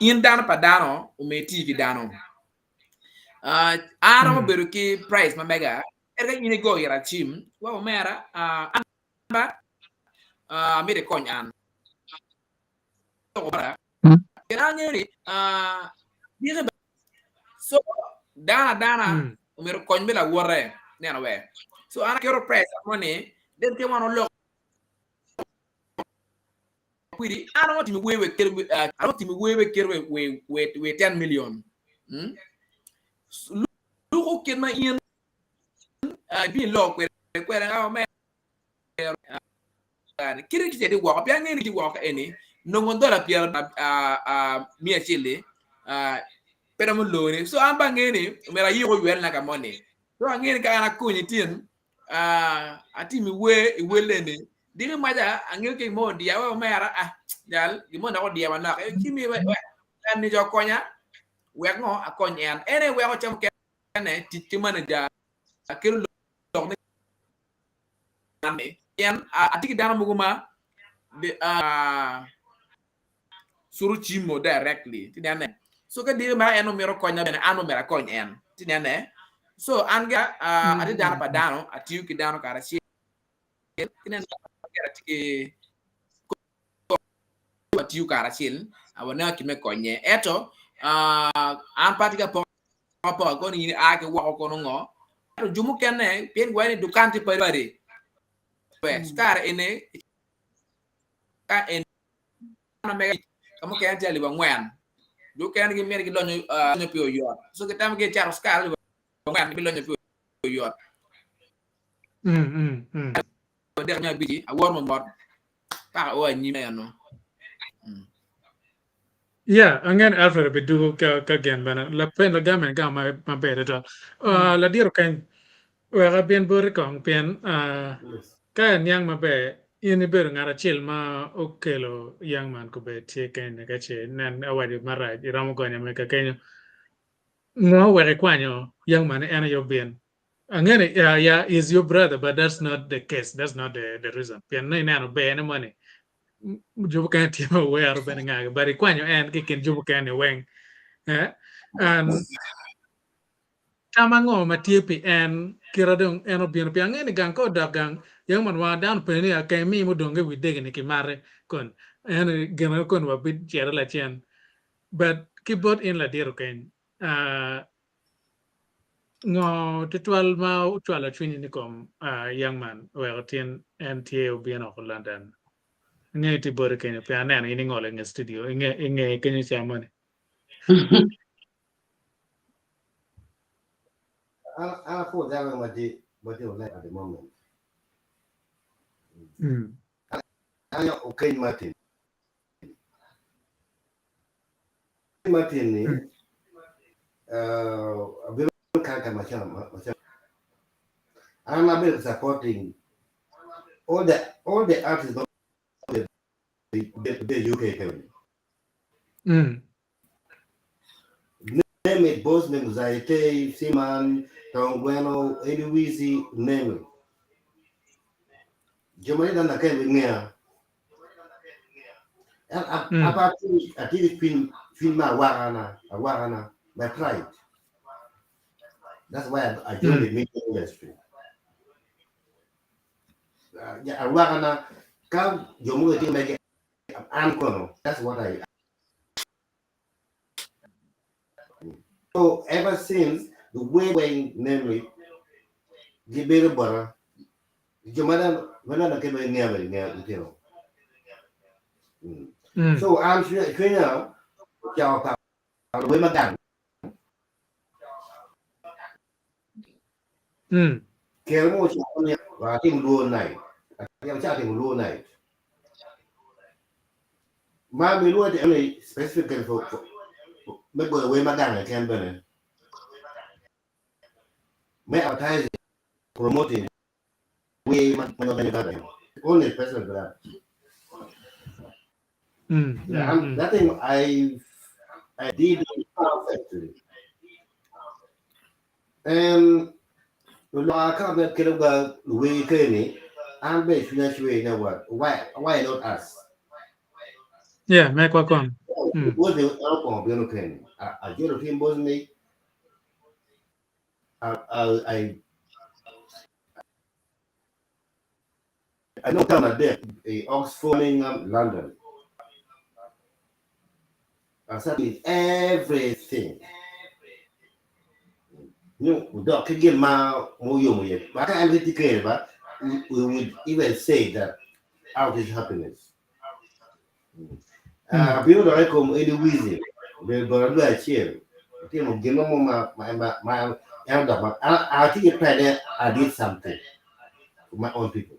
in dano pa dano omiyo iti ki dano uh, an romo bedo ki price ma mega ento ka in igo ira cim wa omera uh, an ba uh, amito ikony an Pien angeyo ni diki so dano adana omyero okony me lawote neno ber. So an aketo pressure mo ni then ke wan olok kwidi an romo timo wer wek aromo timo wer wek ker we we we 10 million. Luko kit ma in ibino lok kwede kwede me Kite ki tye woko pien angeyo ni tye woko ka eni nongo dola pyera miya acel-li pe romo loni so an bene angeyo ni myero ayik oywelna ka moni so angeyo ni ka an akonyi tin atimi wer i wel eni diki maca angeyo ki mo odiya wek omera ah jal gin mo dok odiya manok ci miyo wek en ni jo okonya wek ngo akony en en aye weko ca mukene tic ki manager kelo lok me pien atye ki dano mogo ma curo cimo directly ti nene so ka diki ma en omito konya bene an omyero akony en ti nene. So an gira atye dano pa dano, atiyo ki dano karacel. Ineno atye ki atiyo karacel, waneno kit me konye. Ento an pe atye ka poko apoka kono in ia ki woko kono ngo. Ento jo mukene pien giwaco ni dukan tye padi padi. Kare eni ka en mega ka mukene tye alip angwen jo mukene gimito gilonyo lonyo pi oyot so gitamo gicato cukari alip angwen gibilonyo pi oyot adek nyo abici aworo mamot paka o anyim eno. Yeah, angen Alfred obidugo ka ka gin bene lapeny lagam en gamo maber adada. Ladiro keny wek abin boti kong pien ka aniang maber in ibedo ngat acel ma okelo young man kobed tye keny ka ce nen awaco marac iromo gonya me ka kenyo. Ngo oweko ikwanyo young man ni en aye obin? Ange ni yeah, yeah, he's your brother but that's not the case, that's not the reason. Pien nongo ineno berne moni jo mukene tye ma wero bene ngagi but ikwanyo en ki i kin jo mukene ni weng. Eh? And tam ango ma tye pi en kite dong en obino pi ange ni gang ka odok gang young man wanga dano openyo ni akeng mi mudong ki wi dege ni ki mate kon en gin kon wabicito lacen but ki bot in ladit okeny uh, Ngo tutwal ma ocwalo cwinyi ni kom young man oweko tin en tye obino oko London? Angeyo tye boti kenyo pien aneno in ingolo inge studio inge kenyo ca moni. An apwo dano ma tye online at the moment. An Okeny Martin. Martin ni abedo kaka macalo an abedo supporting all the artists ma the UK kene. Name it, boss name Zaitei, Siman, Tongweno, Eddie Weezy, name it. Jo ma idana ken ngea. Atye ki cwiny me awakana, my pride. That's why I joined the media industry. Awakana, ka jo mogo tye mege, an kono, that's what I So ever since the way when namely gibedo bota jo ma dano ke me ngeyo me ngeyo lutino. So an cwinya ocako ka we ma gang. Kero mo ocako ni atim luo night. Acako timo luo night. Ma mi luo only specifically for me goyo wer ma gang keken bene. Me advertising, promoting wer ma Uganda. Only specific for that. Yeah, that thing I did it perfectly. And lwak ka me kelo ga wer keni an be cwinya cwer you know what why not us? Yeah, mekwa kon. Bosni en okwongo bino keni. Ajolo team Bosni. I know town adek i Oxford, Birmingham, London. I started with everything. Nyo dok ki gin ma muyomo iye. Ma ka en tye kene ba, we would even say that out is happiness. Abino dok i kom Eddie Weezy, obedo bot adwe acel, otimo gin mo ma ma en odok ma atye ki pride ni I did something for my own people.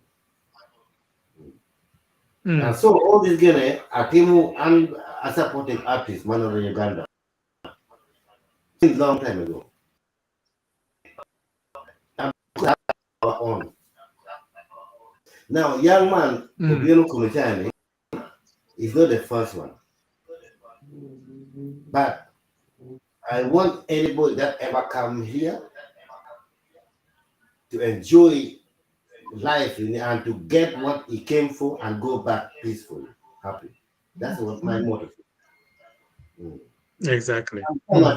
And so all this gene atimo an a supporting artist man in Uganda since long time ago. And our own. Now, young man, Obieno Kumichani is not the first one. But I want anybody that ever come here to enjoy life and to get what he came for and go back peacefully, happy. That's what my motto. Exactly. My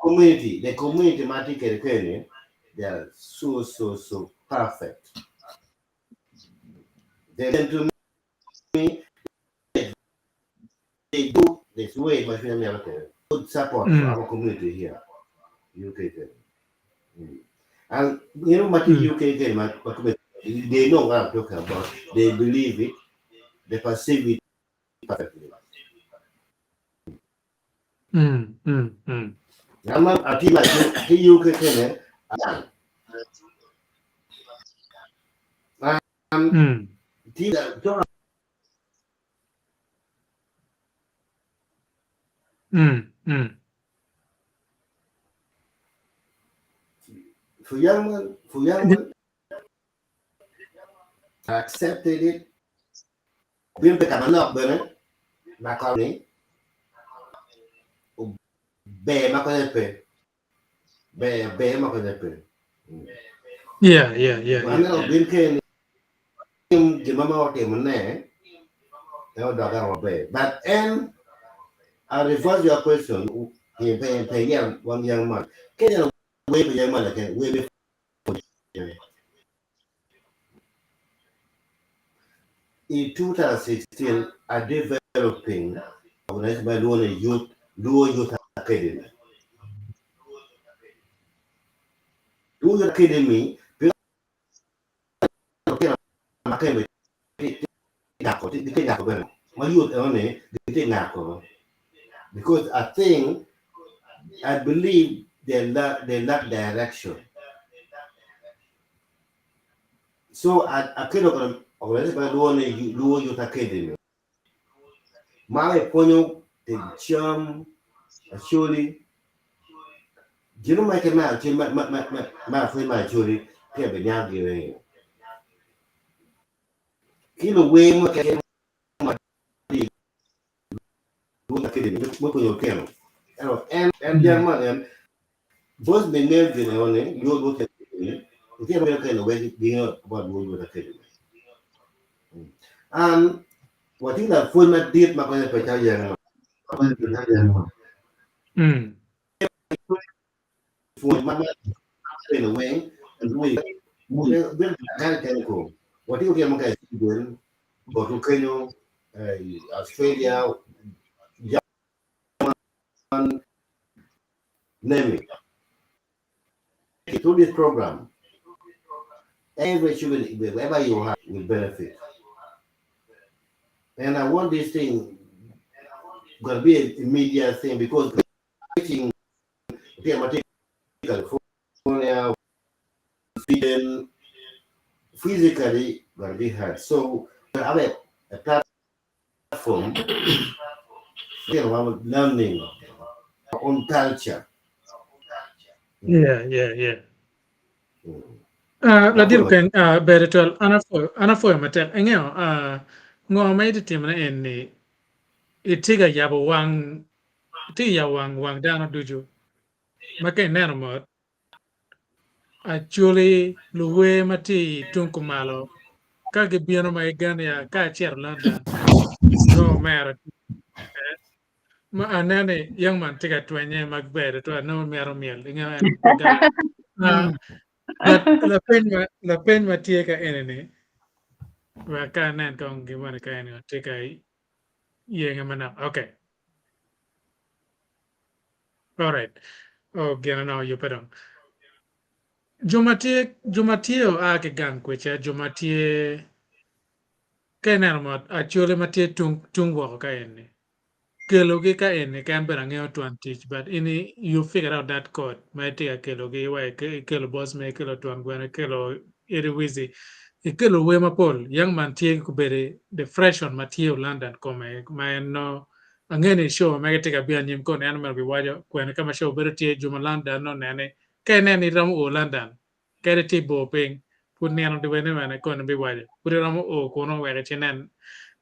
community, the community ma atye kwede kene, they are so so so perfect. They listen to me, they do this way ma cwinya mito kwede. Good support for our community here, UK kene. And you know ma tye UK kene ma they know what I'm talking about. They believe it, they perceive it perfectly. Ama atye ma tye UK kene um, tye For young man, for young man, I accepted it. Bino pe ka manok bene ma koni ber ma konye pe. Ber ber ma konye pe. Yeah. Aneno bin keni gin ma otimo ne en odok ero maber. But en I reverse your question pe pe young one young man. Kenya we pe young man again we be In 2016, I developing organization by Luo Youth Luo Youth Academy. Luo Youth Academy ma youth eno-ni gitye ngako because I think I believe they lack, they lack direction. So I akelo organization by Luo ni Luo Youth Academy. Ma ipwonyo the cam acholi gino ma ke ma ma ma ma ma ma pwony ma acholi ke be nyang gire. Kilo wer mo keken ma tye i Luo Academy me pwonyo lutino. Ento en en jang man en voice me ngeyo gin eno ni Luo Luo Academy lutino meno kene wek gingeyo about Luo Youth Academy. An watye ki lapwony madit ma konyo pe calo jang man. Pwony ma kene weng watye ki lutino mukene i Sweden, botwu kenyo, i Australia, German, name it. Through this program, every children, wherever you are, will benefit. And I want this thing gonna be a media thing because teaching California, Sweden, physically gonna be hard. So we have a platform, you know, learning our own culture. Yeah. Ladit Okeny, ber tutwal, an apwoyo, an apwoyo matek. Ingeyo, ngo ma itye timone en ni itye ka yabo wang, itye ka yabo wang wang dano ducu ma ka ineno mot Acholi luwer ma tye i tung kumalo ka gibino ma gigeno ya ka acito London nongo omera ma aneno ni young man tye ka twenye ma ber tutwal nongo mito myel ingeyo en but lapeny ma lapeny ma tye ka eni ni wek ka anen kong gin moni ka eni tye ka yenge manok okay alright oh gin onongo oyubbe dong jo ma tye jo ma tye oa ki gang kwica jo ma tye ka ineno mot acholi ma tye tung tung woko ka eni kelogi ka eni ka en bene angeyo twon tic but in you figure out that code ma itye ka kelogi wa ikelo boss me ikelo twon gweno ikelo Eddie Wizzy ikelo wer mapol young man tye kobedo the fresh one ma tye London kome ma en no angeyo ni show ma mege tye ka bino anyim kon en omyero biwaco kwene ka ma show bedo tye jo ma London nongo nene ka inen ni iromo o London Kadi tye i bor piny, pud nino diwene bene koni biwaco, pud iromo o kunu wek icinen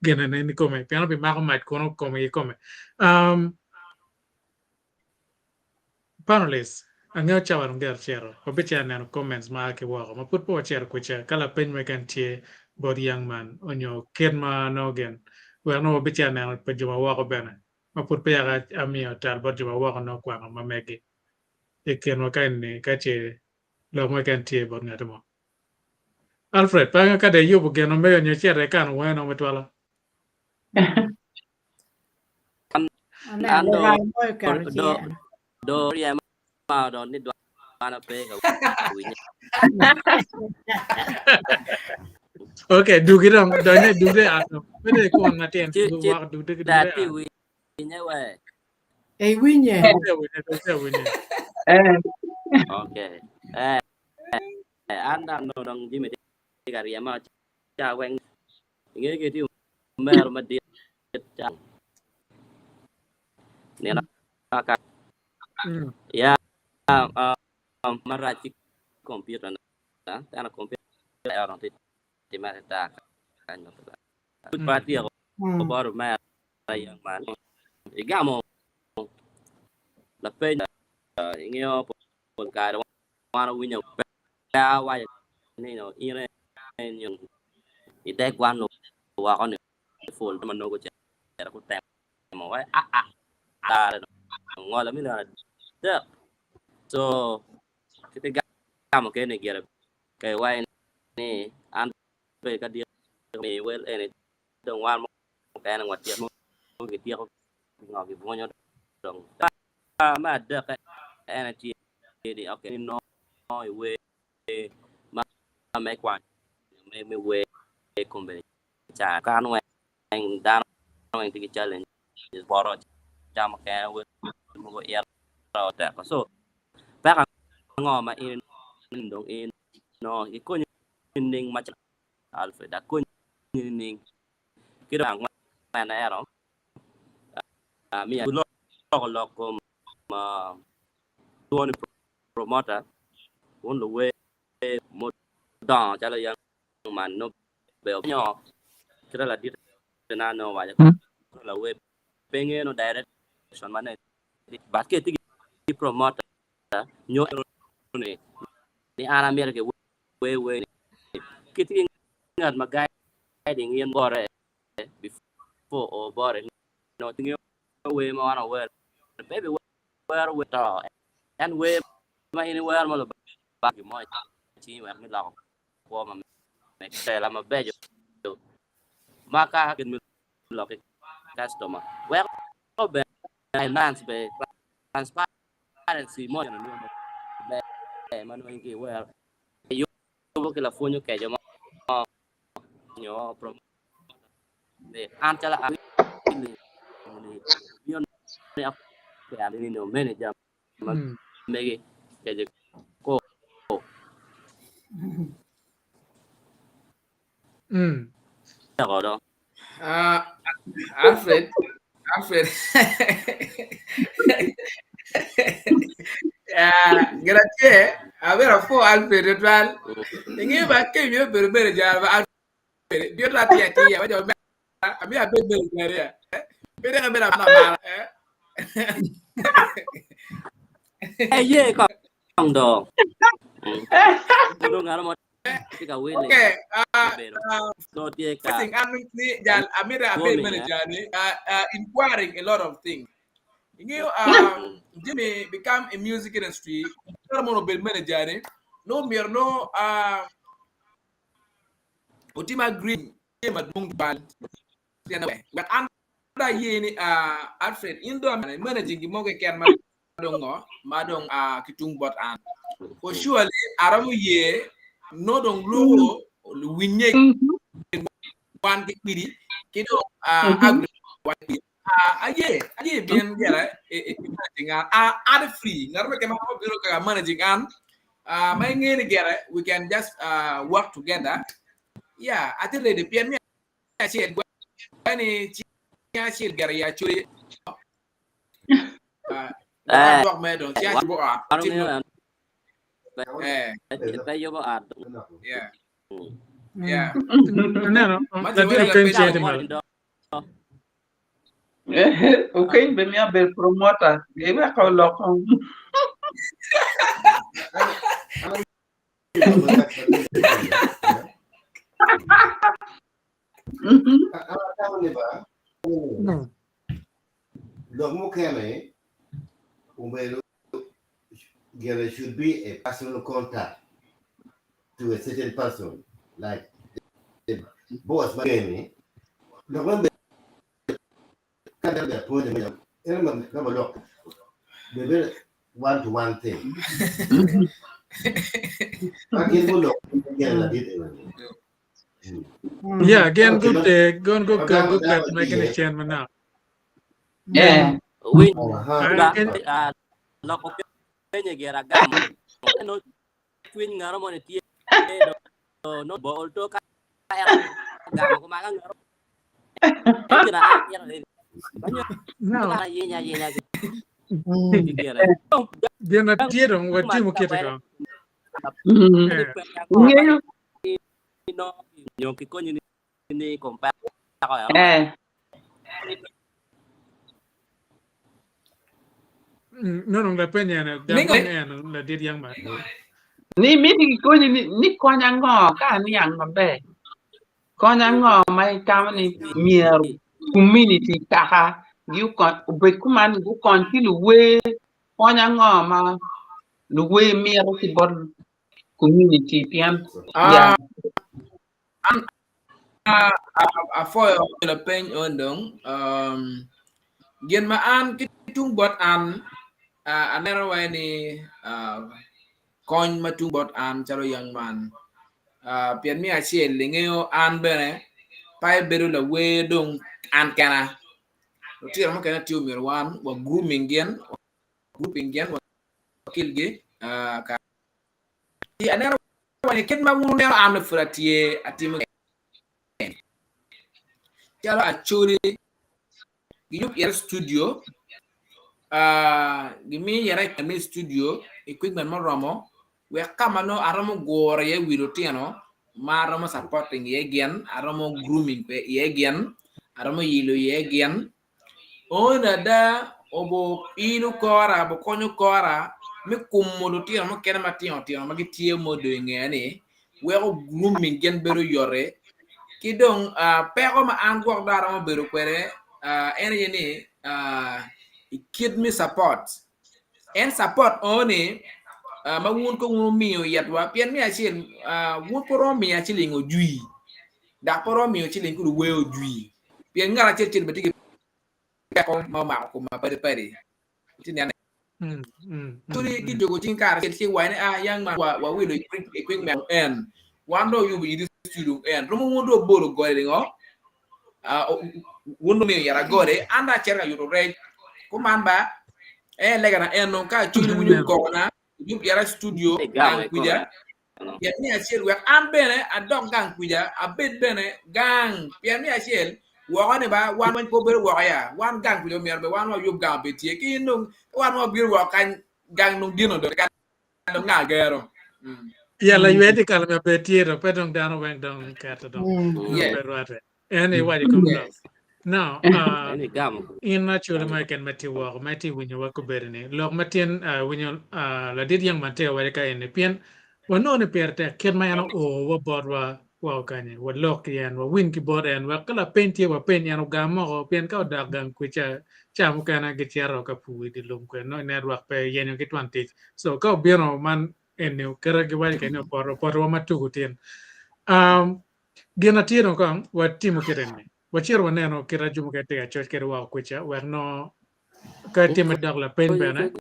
ginene nikome, pien obimako mac kunu kome kikome. Um, panelists, angeyo cawa dong gero cito, wabicito neno comments ma a ki woko ma pud pe wacito kuca ka lapeny mo keken tye bot young man onyo kit ma nongo gin wek nongo wabicito neno pa jo ma woko bene. ma pud peya amiyo tal bot jo ma woko nongo kwano ma megi i kinwa ka eni ka ce lok mo keken tye bot ngati mo. Alfred, pe angeyo ka dong iyubo gin ma mego nyo icito ikano wenge nongo matwala. An do do ryema do ni dwana pe ka winye. Okay, dugi dong, donye dude at dong. Bede kun matin, wak dude ki dude at. Winye we. Ei winye. Winye, winye. Okay. Eh, an dang no dong jimi tye ka ryema ca weng inge ki tye omero madit ca nino aka ya marac ki computer na tena computer ero tye time ata kany ma pe atyeko bot omera young man igamo lapeny ingeyo pol kare wan owinyo pe awaco ni in aye ideg wan woko ni pul ma nongo cito gutemo wai aa kare ongolo milion adek so kit igamo kene gire ke iwaci ni an be ka dit mi wel eni dong wan mukene watyeko gityeko ngo gibwunyo dong me adek en aye tye ni ok inongo i wer ma me kwanyo me wer kombeddi ca kan weng dano weng tye ki challenge poto ca mukene wer mogo ito teko so peko ango ma in dong inongo ikonyo nining macalo Alfred akonyi nining ki dong angwen ento miyo aloko lok kom lwongo ni promoter wun luwer mudongo calo young man nongo ber nyo kit ma ladit na nongo owaco lawer pe ngeyo nongo direction ma nongo but ka itye ki promoter nyo ni an amito ki wer wer ni ki tye ki ngat ma guiding in bote before o bote nongo tye ngeyo wer ma wan wawero pe bi wero wer to en wer ma in iwero ma lubanga gin mo i cingi wek me loko kwo ma megi tela mabeco ma ka gin me lok ki customer weko bene finance be transparency mo maber ma nongo in ki iwero iyubo ki lapwony okeco mo nyo an calo an manager ma megi keco ko Alfred, Alfred. Gin acel, abiro apwo Alfred tutwal. Ingeyo ba ke myero bedo manager ba Alfred. Biro to atiyo atiya ba jo me amiyo abed manager ya. Pe dek abedo amara amara. Eh ye kong do. Dong ngaro mo tye ka wele. Okay, Bedo. So tye ka First thing, I'm ni jal amira abed Warming, eh? manager ni inquiring a lot of things. Ingeyo Jimmy become a music industry. Kara mono bed manager ni no myero no otim agree madwong twal. Wek an do aye ni Alfred in do managing gin mo keken ma dong ngo ma dong ki tung bot an. For surely aromo ye no dong lwongo winye wan ki kwidi ki dong agree wan ki kwidi. Aye aye bien gire i managing an an free ngat mo keken ma biro ka managing an ma inge ni gire we can just work together. Yeah, atye ready pien me acel gwe ni cing acel gire i acholi Eh, dok me dong cing acel bo ot wan tim ongeyo eh pe yubo ot. yeah yeah Aneno, ma jo latin wele okeny pe tye Camo ti moni malo. do. Okeny be miyo bedo promoter. Giweko loko. Lok mukene obedo there should be a personal contact to a certain person like the boss ma geni lok man ka dano ber pwonyo me en ma ka ba lok be bedo one to one thing ma gin gulok gin ladit eni. Yeah, gin gute, gin guket, guket mege ni cen manok. Yeah. Winy Aha. Ken- ah, loko penye gira gamo. No cwiny ngaro mo ni tye do no bo olto ka en gamo ko maka ngaro. En kina a kira ni. Banyo No, ka yinya yinya ki gira. gin atye dong watimo kite kong. Mm. Eh. Ngeyo. No nyo kikonyi ni ni kompa ko ya. Eh. No dong lapeny ene, gam Ningo- kong en ladit yang man. Ni miti gikonyi ni, ni kony ango ka aniang maber. Kony ango ma itamo ni myero community kaka gi okony obed kuman gukony ki luwer kony ango ma luwer mito ki bot community pien Ah, ya Apwoyo lapeny eni dong gin ma an ki tung bot an aneno wai ni kony ma tung bot an calo young man pien me acel ingeyo an bene pe abedo lawer dong an kena lutino mukene tye myero wan wa grooming gin grouping gin wakilgi aneno wani kit ma wun wuneno an pud atye atimo calo Acholi giyub ite studio gimiyo ite me studio equipment muromo wek ka ma nongo aromo guro iye wi lutino ma aromo supporting iye gin aromo grooming iye gin aromo yilo iye gin Ooni ada obo-ilo kora, obokonyo kora me kumo lutino mukene matino tino ma gitye ma odong i ngeya ni weko grooming gin bedo yote ki dong peko ma an gwok dong aromo bedo kwede en aye ni i kit me support en support ooni ma wun ko wun wumiyo itwa pien me acel wun pe wuromo miya ciling ojwi dok pe wuromo miyo ciling ki luwer ojwi. Pien ngat acel acel bene tye ki peko ma omako kome mapadi padi. Itye nene. Tuli ki jogo cing kare acel ci iwaco ni ah young man wa wawilo equipment en wan dong oyubo iri studio en romo wun dong obolo goli ningo wun dong omiyo yat agoli an dong acito ka yuto rec kuman ba en legana en dong ka acwali winyo kokona yub ira studio gang kwija Pien me acel wek an bene adok gang kwica, abed bene gang. Pien me acel, woko ni ba, wan weng pe wabedo woko ya. Wan gang kwica omyero bene wan wayub gang obed tye. Ki in dong, ka wan wabino woko kany, gang dong dino dong, kal dong nga gero. Mm. Ya laywe tye kala me bed tye dong pe dong dano weng dong keto dong. Mm. Yes. Pe rwate. En iwaco i kom lok. Yes. Now, uh, En igamo. in actually ma keken ma tye woko ma itye winyo wa kobedo ni lok ma tin uh, winyo uh, ladit yang man tye ka waco ka eni pien wanongo ni pire tek kit ma en oo wa botwa wa okanye walok ki en wawiny ki bot en wek ka lapeny tye wapeny en ogam moko pien ka odok gang kwica ca mukene gicito ka pur i dye lum kwede nongo i network pe yenyo ki twon tic so ka obino man eni kite giwaco kwede ni opoto opotowa ma tuku tin um, Gin atye dong kong watimo kite ni, wacito waneno kit a jo mukene tye ka coc kwede woko kwica wek nongo ka tye me dok lapeny bene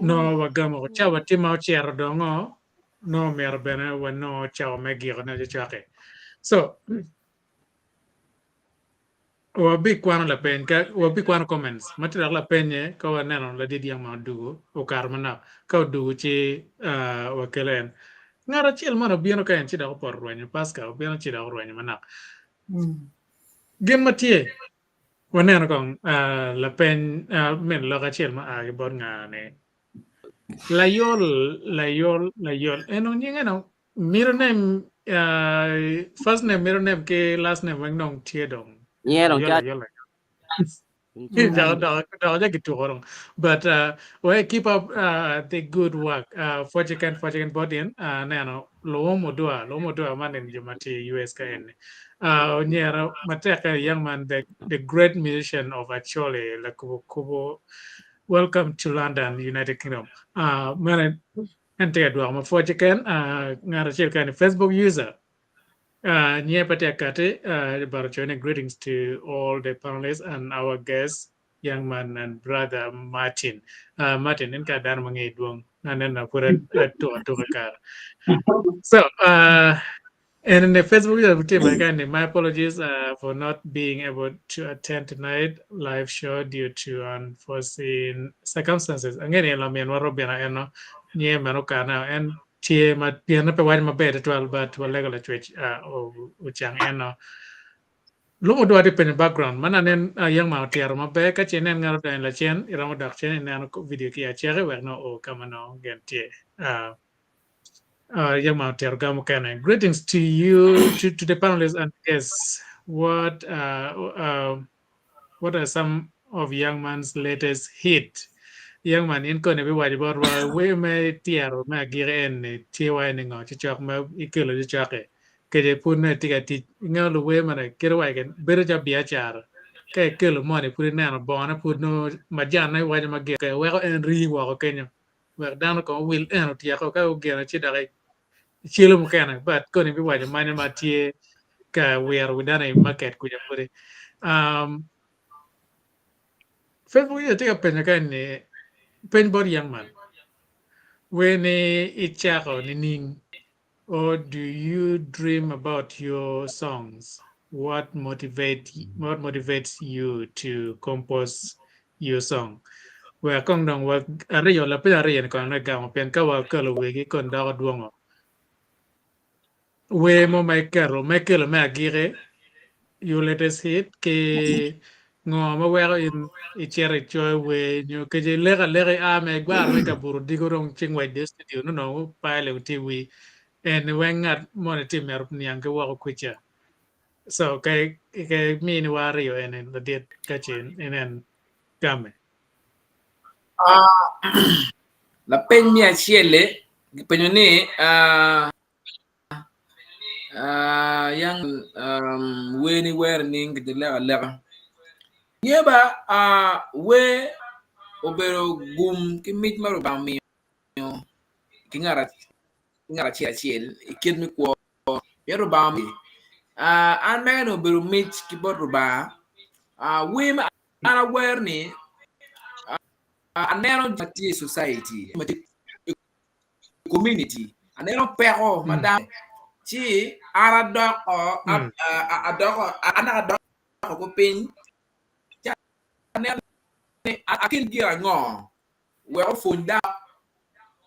nongo wagamo cawa tye ma ocito dongo nongo myero bene wanongo cawa me gikone cokcoki. So Wabikwano lapeny ka wabikwano comments ma tye dok lapenye ka waneno ladit yang ma odugu okato manok ka odugu ci uh, wakelo en ngat acel man obino ka en ci dok opoto rwenyo Pascal obino ci dok orwenyo manok gin ma tye waneno kong uh, lapeny uh, min lok acel ma a ki bot nga ni layol layol layol eno nyinge no Middle name, uh, first name, middle name ki last name weng dong tye dong. Nyero Ayola, calo ayola. Dok dok ja gituko dong. But uh, well, keep up uh, the good work. Uh, pwoc keken pwoc keken bot in uh, neno luwom odwa luwom odwa man en jo ma tye i US ka eni. Uh, onyero matek eh, young man the, the great musician of Acholi Lakubo Kubo. Welcome to London, United Kingdom. Uh, meno en tye ka dwoko ma pwoc keken uh, ngat acel ka ni Facebook user Uh, nye pe tye akati, uh, but ocoyo ni greetings to all the panelists and our guests, young man and brother Martin. Uh, Martin, in ka dano ma ng'e dwong, aneno pud atuko atuka kara. So, uh, and in the Facebook team, again, my apologies uh, for not being able to attend tonight live show due to unforeseen circumstances. Ang'e ni laminwa Robina eno, nye meno kana en tye ma pienne pe waco maber tutwal but walego lacwec ocang eno. Lumo dwa tye penyo background man anen young man otyero maber ka ce inen ngat odonyo lacen iromo dok cen ineno video ki acaki wek nongo oo ka ma nongo gin tye. Young man otyero ga mukene. Greetings to you to, to the panelists and guests. What uh, uh, What are some of young man's latest hit? Young man in koni ibiwaco botwa wer me tyero me agiki eni tye wa ni ngo cocok ma ikelo cocok-ki kece pud nongo itye ka tic ingeyo luwer mene kit wa eken bedo calo biacara ka ikelo moni pud ineno bongone pud nongo majan nongo iwaco ma gin weko en rii woko kenyo wek dano kong owil en otyeko ka ogeno ci dok icelo mukene but koni ibiwaco mane ma tye ka wiro wi dano i market kuca pudi. Um, Facebook tye ka penyo ka ni peny bot young man wer ni icako nining or do you dream about your songs what motivate what motivates you to compose your song wek kong dong wa aryo lapeny aryo ni kono gamo pien ka wakelo wegi kon doko dwongo Wer mo ma iketo ma ikelo me agiki, your latest hit, ki ngo ma weko in icito icoyo wer nyo kece ileko aleka ia me igwaro me kabuto odiko dong ci ngwec dong i studio nongo nongo pile tye i wii eni weng ngat moni tye mito niang ki woko kwica so ka imini wa aryo eni ladit ka ce inen game. Lapeny me acel-li kipenyo ni Yang wer ni wero nining ki leko aleka? Nge ba wer obedo gum ki mic ma Lubanga omiyo ki ngat acel acel i kit me kwo pien Lubanga omiyo an mega ni obedo mic ki bot Lubanga wer ma an awero ni aneno ma tye i society community aneno peko ma dano ci an adoko adoko an adoko ko piny ci aneno ni akel gin ango wek opwony dano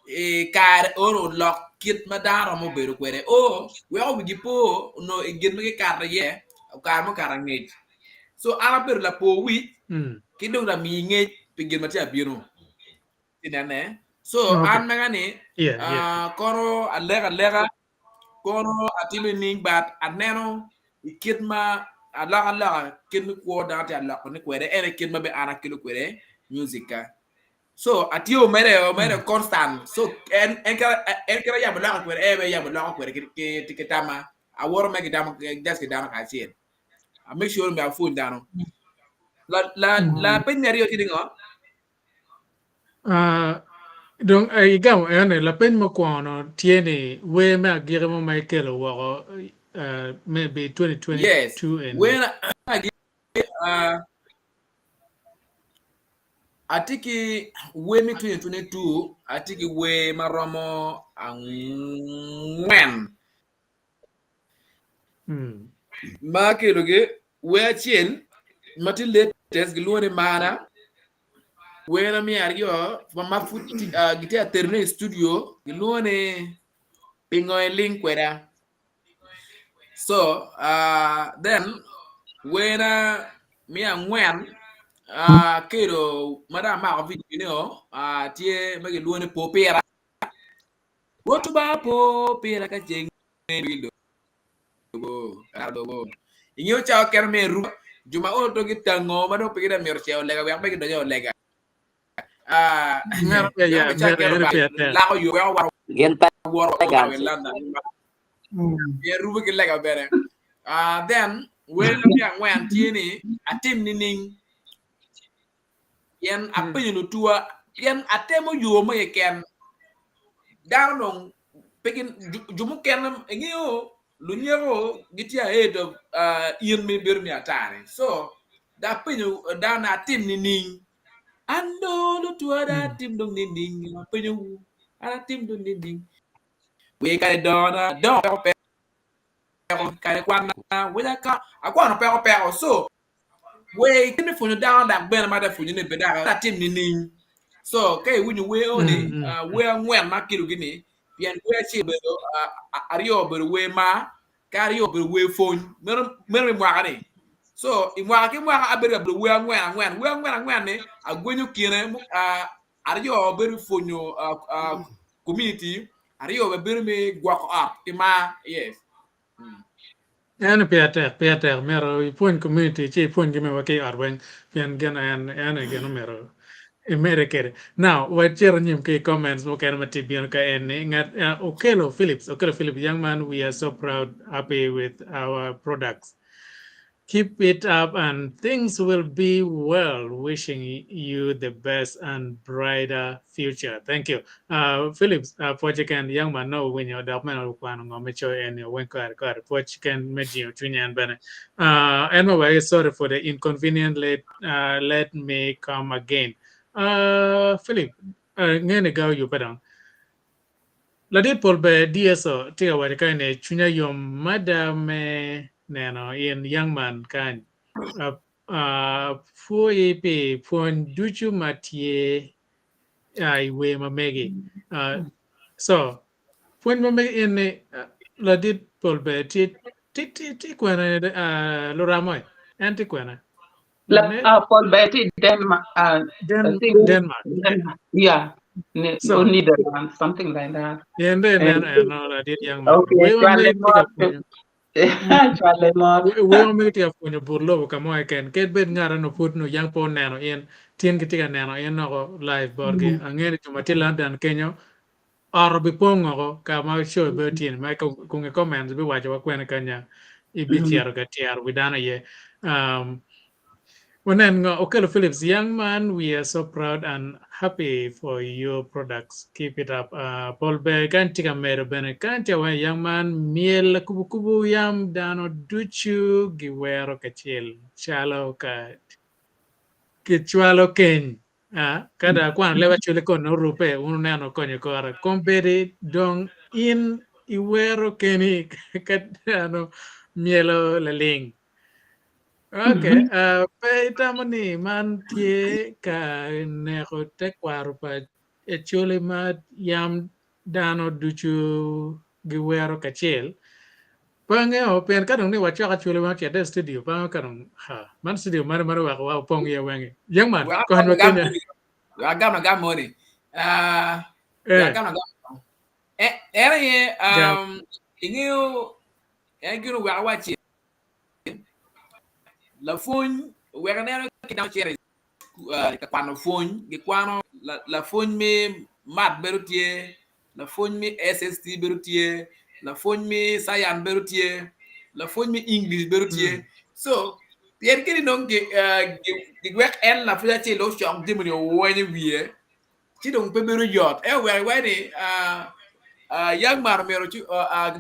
i kare eno olok kit ma dano romo bedo kwede o weko wigi po onongo i gin ma gikato iye kare mukato angec so an abedo lapo wic ki dong lami ngec pi gin ma tye ka bino. Inene? So Okay. an mega ni Yeah, yeah. ah, kono aleko aleka kono atimo nining but aneno i kit ma alokaloka kit me kwo dano tye aloko ni kwede en aye kit ma bene an akelo kwede music ka. So atye mere mere constant so en en kit en kit ayabo loka kwede en aye ayabo loko kwede ki ki ki tama awoto mere ki dano just ki dano kacel. I make sure myero apwony dano. La la la peny me aryo tye ni ngo? Ah, dong eh, igamo ene lapeny mukwongo no tye ni wer me agiki mo ma ikelo woko eh, maybe Yes, 2022 eni. wer agiki ah, atye ki wer me 2022 atye ki wer ma romo angwen Mm. ma akelogi wer acel ma tye latest gilwongo ni Mana wer me aryo ma pud ah, gitye ka terone i studio gilwongo ni Pingo Iling Kweda so ah, then werna me angwen ah, akelo ma dong amako video ni o ah, tye ma gilwongo ni Po Pira Rwot Lubanga po pira ka ceng wi lobo. Ingeyo cawa kene me erumo. Jo ma olo to gitango ma dong pe gitye mito cito lega wek pe gidonyo i lega. Ah, Meno pe ya, weko gicak meno keto eno bal, pire tek. lako yo weko waro Gin pe woro gam i ci. London. Pien rubo ki lega bene. Ah, then wer me angwen tye ni atim nining? Pien apenyo lutuwa, pien atemo yo mo keken. Dano dong pe gin jo mukene ingeyo lunyeko gitye ahead of in ma ibedo me ata-ni. So dong apenyo dano ni atim nining? An dong lutuwa dong atim dong nining? Apenyowu an atim dong nining? Wer kare dongona adongo peko peko kare kwana wec akwano peko peko so Wer kit me pwonyo dano dok bene ma atye ka pwonyo ni be dok atim nining? So ka iwinyo wer eni wer angwen ma akelo-gi ni pien wer acel obedo aryo obedo wer mar ki aryo obedo wer pwony meno meno i mwaka ni so i mwaka ki mwaka abedo ka bedo wer angwen angwen wer angwen angwen ni agwenyo kine aryo bedo pwonyo community aryo bene bedo me gwoko ot ki mar yes. Eno pire tek, pire tek myero ipwony community ci ipwony gi mewa ki i ot weng pien gin en en aye gin omyero imede kede. Now wacito anyim ki comments mukene ma tye bino ka eni ngat uh, Okello Phillips, Okello Phillips young man we are so proud happy with our products. Keep it up and things will be well wishing you the best and brighter future thank you uh, Philips uh, pwoc keken young man no owinyo dok meno okwano ngo me coyo en weng kare kare pwoc ken me jingo cwiny en bene uh, en ma wagi sorry for the inconvenient let, uh, let me come again uh, Philip uh, ngene ga oyubbe dong Ladit pol ber DSO tye ka waco kany ni cwinya yom mada me neno in young man kany. Apwoyi pi pwony ducu ma tye i wer ma megi. So pwony ma megi in ni ladit pol ber tye tye kwene luramo en tye kwene? La, uh, Paul ber tye i Denmark. Uh, Den I think Denmark. Denmark. Yeah. Ne, So, or Netherlands, something like that. yen de And, nen eno ladit young man. okay, Wer ma cwale megi tye ka mot. pwonyo. Cwale mot. Wer ma megi tye ka pwonyo but lobo ka mo keken. Kadi bed ngat eno pud no yang pe oneno in, tin gitye ka neno in oko live botgi. Angeyo ni jo ma tye London kenyo Ot obipong oko ka ma coyo bedo tye ni ma kunge comments biwaco wa kwene kanya ibicito ka tyero wi dano iye. Um, wanen ngo Okello Phillips young man we are so proud and happy for your products keep it up. Uh, Paul Ber kany tye ka medo bene kany tye awaco young man myel kubukubu yam dano ducu giwero kacel calo ka kicwalo keny. Ah, ka dong akwano leb acwali koni orubbe, wun wuneno konyo kore. Kombeddi dong in iwero keni ka dano myelo laling. Ok, ah, pe itamo ni man tye ka neko tekwaro pa Acholi ma yam dano ducu giwero kacel. Pe angeyo pien ka dong ni wacok Acholi weng ocit i studio pe angeyo ka dong ha man studio mane ma dong weko wa opong iye weng-ngi. Young man, Wek kony wa agam kenya. moni. Wek agam agam moni. Ah, wek Eh, agam agam. Eh, en aye gam. um, ingeyo en gin oweko awacci lapwony oweko ineno ki dano cito i ka kwano pwony gikwano lapwony me math bedo tye, lapwony me SST bedo tye, lapwony me science bedo tye, lapwony me English bedo tye. So pien kadi nongo giwek en lapwony acel ocok jami ni oweny i wiye ci dong pe bedo yot. Ento wek iwac ni young man omyero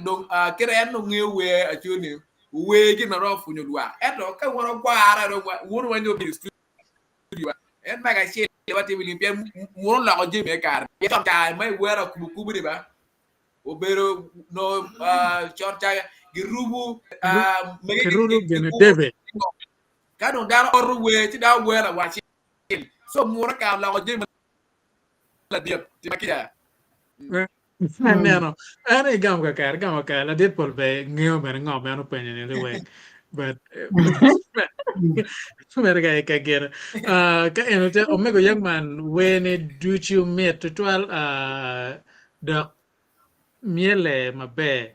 dong kit en dong ngeyo wer acoli wer gin ma romo pwonyo lwak. Ento ka wun ogwara dong wun weng dong obedo i studio en mego acel watimo ni pien wun oloko jami me kare. Pien con ca ma iwero akubo kubo ni ba obedo no con ca girubo mege Kirubo gine debe. Ka dong dano oto wer ci dano wero lawacel. So munu kare oloko jami ladit tima kica. Aneno en igamo kakare igamo kakare ladit pol ber ngeyo bene ngo ma en openyo ni liweng but mere ka ka gire ka eno te omego young man wene ducu mit tutwal dok myele maber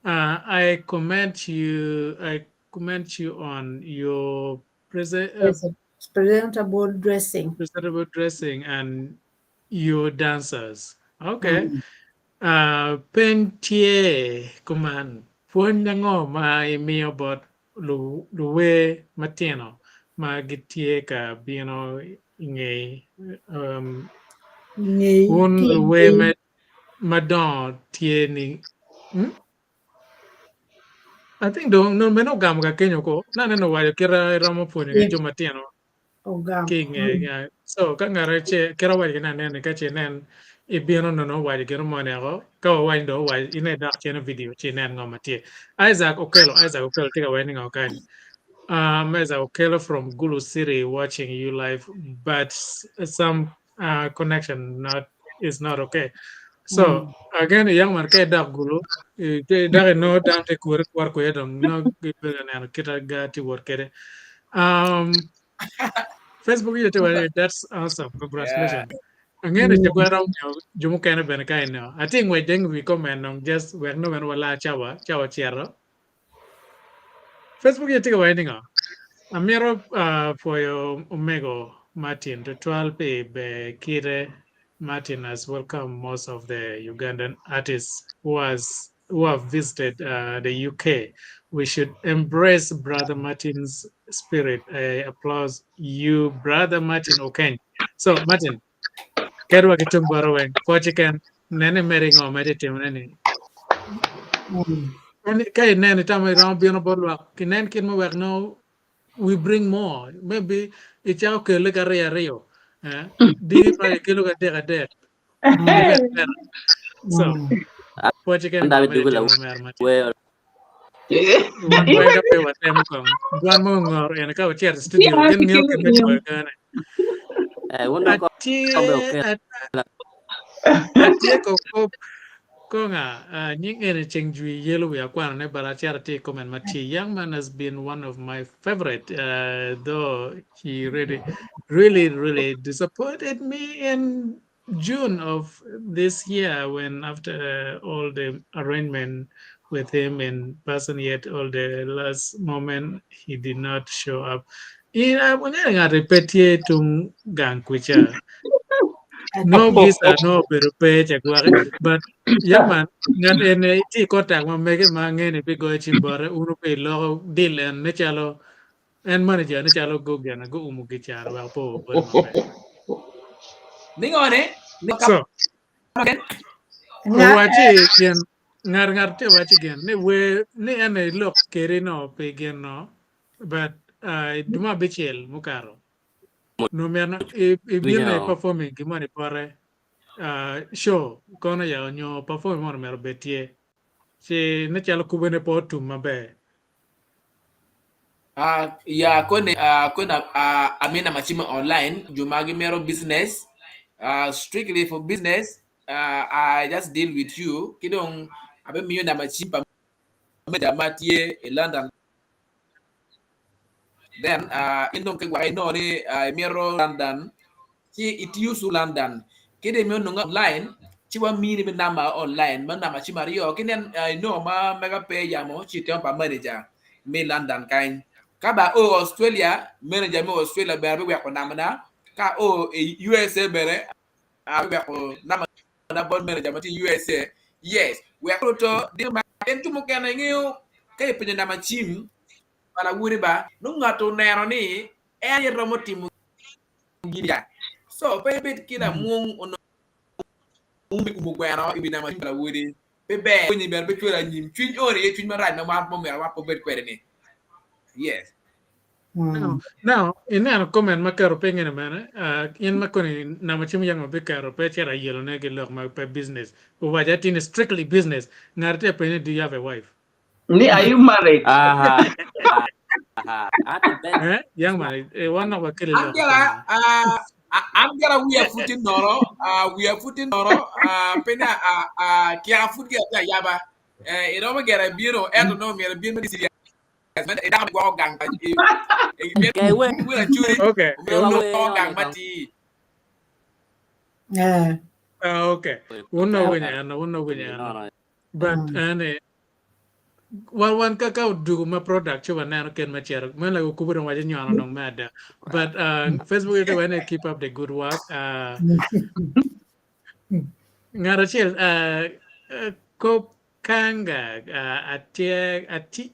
I commend you I. comment you on your prese Presentable dressing. presentable dressing and your dancers. Okay. Uh, peny tye kuman, pwony ango ma imiyo bot lu, luwer matino ma gitye ka bino i ngeyi? Um, Ngeyi wun ki luwer ngeyi. me madongo tye ni hmm? I think dong no meno ogamo ka kenyo ko na neno waco kita iromo pwonyo ki jo matino Ogamo. ki nge mm. So ka ngat ace kit awaco ki nanen ni ka ce nen ibino nono owaco gino moni oko ka wawaco dong owaco ine dok cen i video ci inen ngo ma tye. Isaac Okello Isaac Okello tye ka waco ni ngo kany um, Isaac Okello from Gulu City watching you live but some uh, connection not is not okay. So again young man ka idok Gulu dok inongo dano tye kuri kwar kwede dong nongo gibedo ka neno kita ga tye wot kwede. Um, Facebook iyo tye waco that's awesome congratulations. Angeyo ni cegwa romo miyo jo mukene bene ka ineno. Atye ngwec deng wi comment dong just wek nongo bene walar cawa, cawa ocito. Facebook iyo tye ka waco ni ngo? Amito uh, pwoyo omego Martin tutwal pi ber kite. Martin has welcomed most of the Ugandan artists who has who have visited uh, the UK. We should embrace Brother Martin's spirit. I applaud you, Brother Martin Okeny. So, Martin, kedwa ki tung bota weng, pwoc keken, nene imedi ngo ma itye timone ni. En ka ineno itamo iromo bino bot lwak, inen kit me wek no we bring more. Maybe icako kele ki aryo aryo, eh? Diki pa ikelo ki adek adek. Even better. So, pwoc keken An ngo dong ma itye adugo timo omera Martin. lawer. Wan weng ka pe watemo kong. Dwan mo ongoro ene ka wacito i studio gin ngeyo kit me goyo gane. Eh, wun dong Atye kong be okel. atye ko kop konga uh, nying eni ceng jwi yelo wi akwano ne but acito atye i comment ma tye young man has been one of my favorite uh, though he really really really disappointed me in June of this year when after all the arrangement with him in person yet all the last moment he did not show up. In angeyo ngati pe tye tung gang kwica. No visa no obedo pe ca gwaki but yeah man ngat ene tye i contact ma mege ma angeyo ni bigoyo cim bote unu pe iloko deal en ne calo En manager ne calo go gene go umo gicara wek pe obed maber. Ningo ne? So, owaci gin ngat ngat tye waci gin ni wer ni en aye lok keri no pi gin no but uh, duma abicel mukato no myero ibino i performing gin moni bote uh, show kono ya onyo performing moni myero obed tye ci ne calo kubene pe otum maber. Uh, ya kone uh, kone uh, amina macima online jo ma gimito business uh, strictly for business uh, I just deal with you ki dong abimiyo namba cim pa manager ma tye i London then uh, in dong ki gwaka inongo ni uh, imito London ci itiyo su London ki dong imito nongo online ci wamini me namba online ma namba cim aryo ki nen uh, inongo ma mega pe yamo ci itemo pa manager me London kany ka ba o Australia manager me Australia bene biweko namba na ka o i USA bene abiweko namba na bot manager ma tye i USA yes wek to dino ma en jo mukene ingeyo ka ipenyo namba cim pa lawodi ba nongo ngat oneno ni en aye romo timo gin ca so pe ibed ki lamung onongo umi umo gweno i wi namba cim pa lawodi pe ber pwonyi bene pe cwero anyim cwiny oni aye cwiny marac ma wan omyero wan pe obed kwede ni yes Now, now, ineno comment ma keto piny eni mene, uh, in ma koni namba cim yang ma biketo pe cito ayelo ne ki lok ma pe business. Owaco atir ni strictly business. Ngat tye penyo do you have a wife? Ni are you married? Aha. Aha. Ati ben. Eh, yang man, eh, wan nok wakeli An lok gira, ah, an gira wiya pud tye nono, ah, wiya pud tye nono, ah, pe ni ah, ah, kyaka pud gira tye ayaba. Eh, iromo gira ibino, ento nongo myero ibin ma serious. Dako gwoko gang pa Ke we. wira curi, Okay. myero Wa onongo we gwoko gang one ma kong. tir. Eh. Ah, okay. Wun no winyo eno, wun no winyo eno. Nono. But ene. Wan wan ka ka odugu ma product ci waneno kit me cito meno like okubo dong waco nyono dong me ada but Facebook ite wene keep up the good work ngat acel Kanga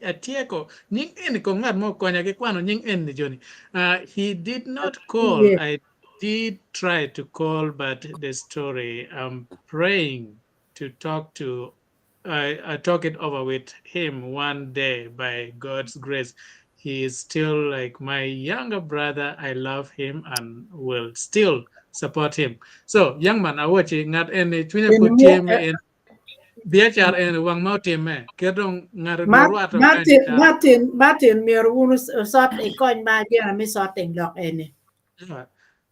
atyeko nying eni kong ngat mo okonya ki kwano nying eni joni he did not call I did try to call but the story I'm praying to talk to I talk it over with him one day by God's grace he is still like my younger brother I love him and will still support him so young man awaci ngat eni cwinye pud tye me en Biacara eni wang ma otimme, kit dong ngat Ma- orwato Martin, Martin, Martin, myero wun usot ikony ma gin mi sorting lok eni.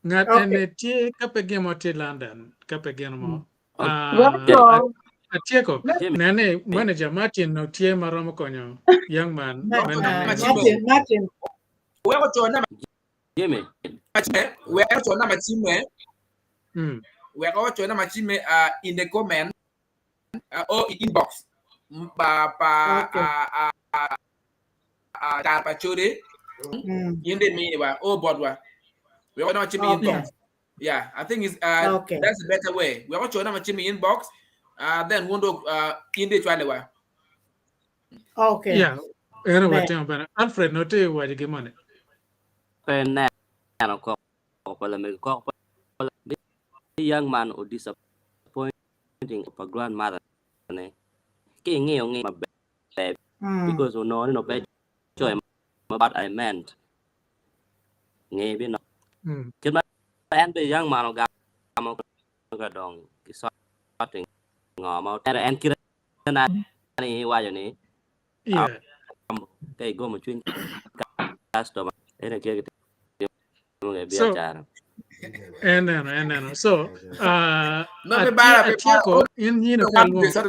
Ngat Okay. eni tye ka pe gin mo tye London, ka pe gin mo. Ah, Welcome. Atyeko, Jimmy. nene manager Martin no tye ma romo konyo young man me nongo en. Martin, Martin, Weko co nama Jimmy. cime, weko co nama cime, Mm. Wek oco namba cimme uh, in the comment uh, or in inbox pa pa Okay. tar pa code in de mini wa o bot wa wek oco namba cimme Okay. inbox yeah I think it's Okay. that's a better way wek oco namba cimme inbox then wondo in de cwale wa Okay. Yeah. Eno Ber. watimo bene. Alfred no tye waco gin moni. Pe neno koko pa lamego koko pa lamego young man o disappointing pa grandmother ne ki ingiyo ngi maber because onongo ni pe coyo ma but I meant ngi bi no kit ma en be young man ogamo ka dong ki sorting ngo ma ento en kite na ni iwaco ni Yeah. ka igomo cwiny customer ene kit gitimo kwede So, biacara. eneno, eneno. So, No, pe bara, pe bara. atyeko in nyino ka lwongo.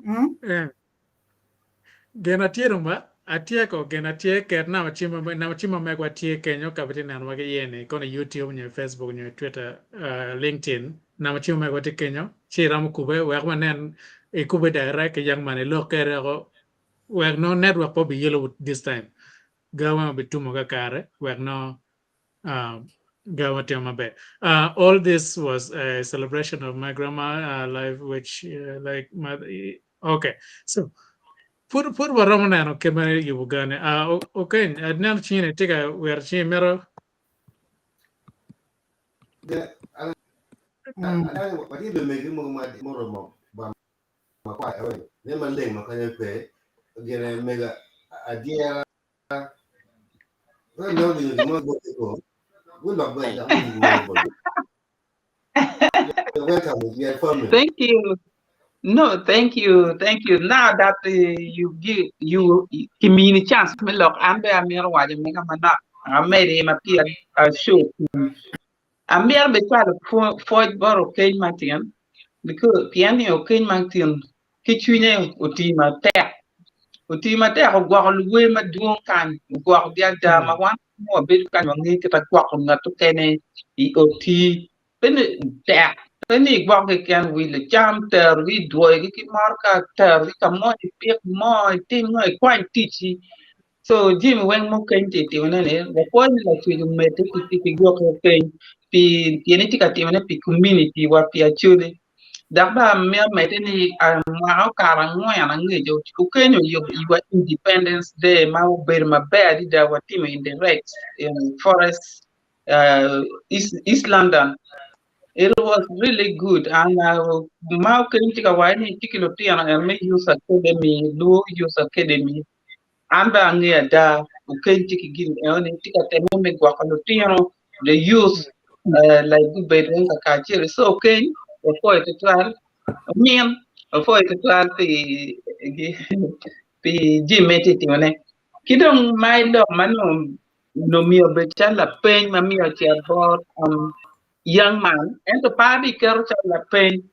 Mm? Eh. Gin atye dong ba? Atyeko gin atye ket namba cim namba cim ma megwa tye kenyo ka itye neno wa ki iye ni kono i YouTube nyo i Facebook nyo i Twitter, LinkedIn namba cim ma megwa tye kenyo ci iromo kube wek wanen ikube direct ki young man ilok kede woko wek nongo network pe obiyelo this time ga weng obitumo kakare wek nongo ga watimo maber. All this was a celebration of my grandma life which like my okay so pud pud waromo neno kit ma yubo gani. Okeny aneno cingi tye ka wiro cingi mito Watye lumegi mogo ma muromo makwar ne maleng ma konyo pe gine mega adyera Welcome, we are family. Thank you. No, thank you, thank you. Now that you give you give me the chance, me look, I'm be amiro wajo me kama na amere ma pia show. Amiro be chwalo pwoj boro keny matin because pien ni okeny matin ki cwinye oti matek. Oti matek ogwoko luwe madwong kany, ogwoko gi ada ma wan wabedo kany wange kit agwoko ngat okene i oti. Pe ni tek, pe ni igwok keken wilo cam, terogi idwoyogi ki motoka, terogi ka mo ipik mo, itim ngo, ikwany ticci. So jami weng mukene tye timone ni wapwoyo ni lacwec omedde ki ki gwokke piny pi pien itye ka timone pi community wa pi Acholi. Dok bene amito medde ni mwaka okato angwen angec okenyo oyubo iwa Independence Day ma obedo maber adada watimo in the Rex in Forest East, East London. It was really good and ma okenyo tye ka waco ni tye ki lutino en me Youth Academy, Luo Youth Academy. An bene angeyo ada okeny tye ki gin eno ni tye ka temme me gwoko lutino the youth like gubed weng kakacel so okeny wapwoyo tutwal omin wapwoyo tutwal pi pi jami ma itye ka timone ki dong ma ilok ma nongo myero obed calo lapeny ma myero ocit bot young man ento pe abiketo calo lapeny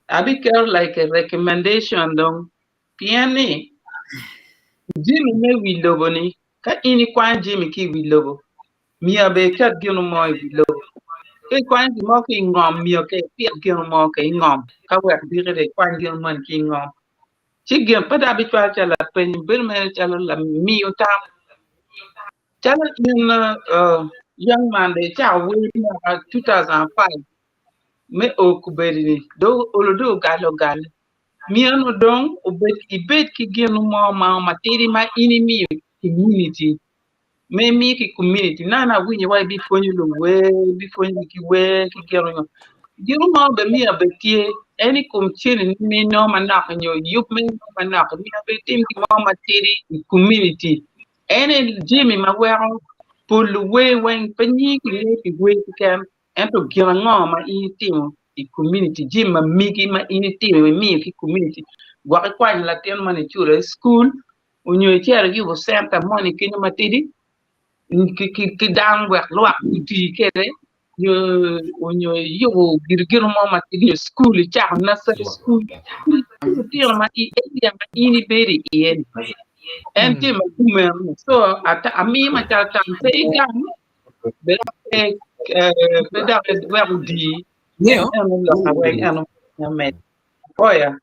abiketo like a recommendation dong Pien ni, jami me wi lobo-ni, ka in ikwanyo jami ki i wi lobo, myero bene iket gin mo i wi lobo. Ka ikwanyo gin mo ki i ngom, myero kong ipit gin mo ki i ngom, ka wek diki dong ikwany gin moni ki i ngom. Ci gin pe dok abicwalo calo lapeny, bedo mere calo lamiyo tam. Calo in young man dong icako wer mwaka 2005 me o kobedi-ni dong olo dong ogalo ogale. Myero dong obed ibed ki gin mo ma matidi ma in imiyo community me imiyo ki community nano awinyo wa ibipwonyo luwer ibipwonyo ki wer ki gin ango gin mo bene myero obed tye en i kom cene ni nongo manok nyo yub me nongo manok myero bene itim gin mo matidi i community En aye jami ma weko pol luwer weng pe nyingi kingeyo pi wer keken ento gin ango ma in itimo i komuniti, jami ma megi ma in itimo imiyo ki komuniti gwok ikwanyo latin moni iculo i cukul onyo icito iyubo centa moni kenyo matidi ki dano wek lwak guti kwede nyo iyubo gin mo matidi nyo cukul icako nursery school lutino ma i area ma in ibedo iye ni en tye ma kumeno so amiyo macalo tam pe igam bed pe pe dok iwek odii eno lok weng eno me oya.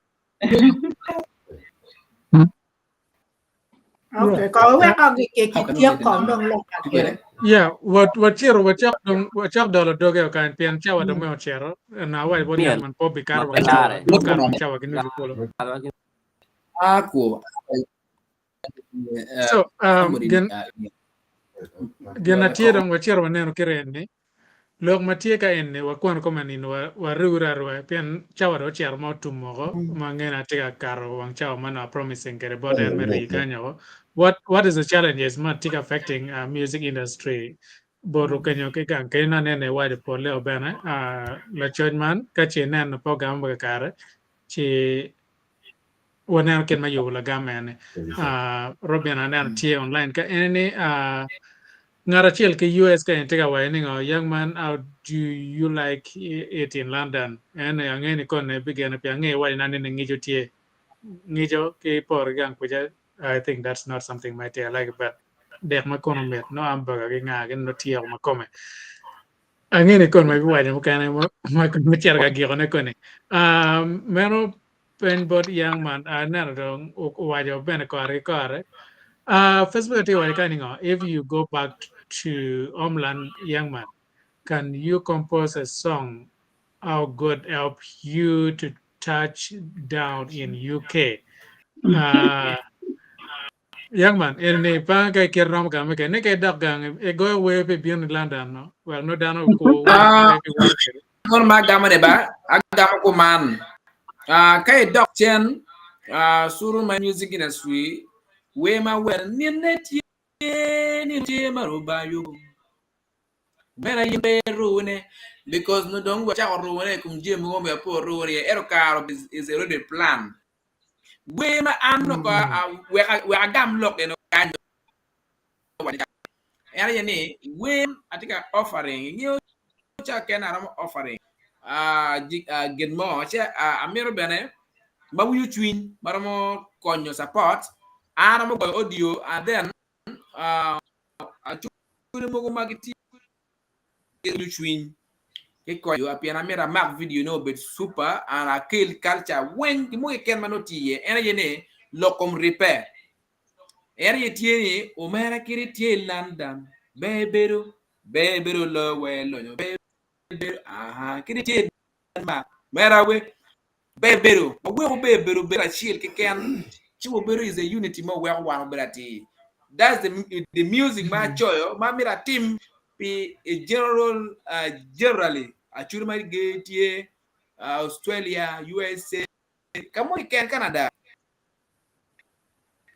Okay, ko wek kong kityek kong dong lok akene. Yeah, wat wacito wacok dong wacok dolo doge okany pien cawa dong me ocito na awaco bot ngat man pe obikato wa cawa okato wa cawa ki nucu kulu. Ako. So, um, gin gin na tye dong wacito waneno ki ren-ni Lok ma tye ka eni wakwano kome nino warure aruwa pien cawa dong ocito ma otum woko ma angeyo ni atye ka kato wang cawa ma nongo a promising kwede bot en me rii kany woko. What what is the challenges ma tye ka affecting music industry bot okenyo ki gang kenyo nongo aneno iwaco pole o bene lacoc man ka ce ineno pe ogamo ma kakare ci waneno kit me yubo lagam eni. Robin aneno tye online ka eni ni ngat acel ki US ka en tye ka waco ni ngo young man how do you like it in London en angeyo ni kone bigene pi angeyo iwaco na ni ngico tye ngico ki poro ki gang kuca I think that's not something ma itye like but dek ma kono mit no hamburger ki nga gin no tye ma kome angeyo ni kone ma ibiwaco mukene ma cito ka giko ne koni meno Peny bot young man aneno dong owaco bene kore ki kore. Facebook tye waco kany ni ngo if you go back to homeland young man can you compose a song how God help you to touch down in UK. Young man eni ni pe ka ikit romo gamo keken ni ka idok gang igoyo wer pi bino i London no wek nongo dano okur wer ki woro kwede. Kono ma agamo ni ba agamo kuman ah, ka idok cen ah, suru ma music industry wer ma wer nine tye nino tye ma Rubanga yubo meno aye pe irune because nongo dong wacako rune i kom jami mogo myero pe orune iye ento kare is already plan Wer ma an nongo wek agam lok eno kany en aye ni wer atye ka offering ingeyo ca kene aromo offering gin mo ci amito bene ma winyo cwiny ma romo konyo support an aromo goyo audio and then acwali mogo ma gitye Keto cwiny ki konyo pien amito amak vidio ni obed super and akel culture weng gin mo keken ma nongo tye iye en aye ni lok kom ribbe en aye tye ni omera kit itye i London ber bedo ber bedo loyo wa lonyo ber bedo aha kit itye i Denmark mera we Ber bedo, waweko ber bedo bedo acel keken ci wabedo is a unity ma weko wan wabedo atir. That's the, the music ma acoyo ma myero atim pi a general uh, generally achuri ma tye uh, Australia, USA, ka mo keken Canada.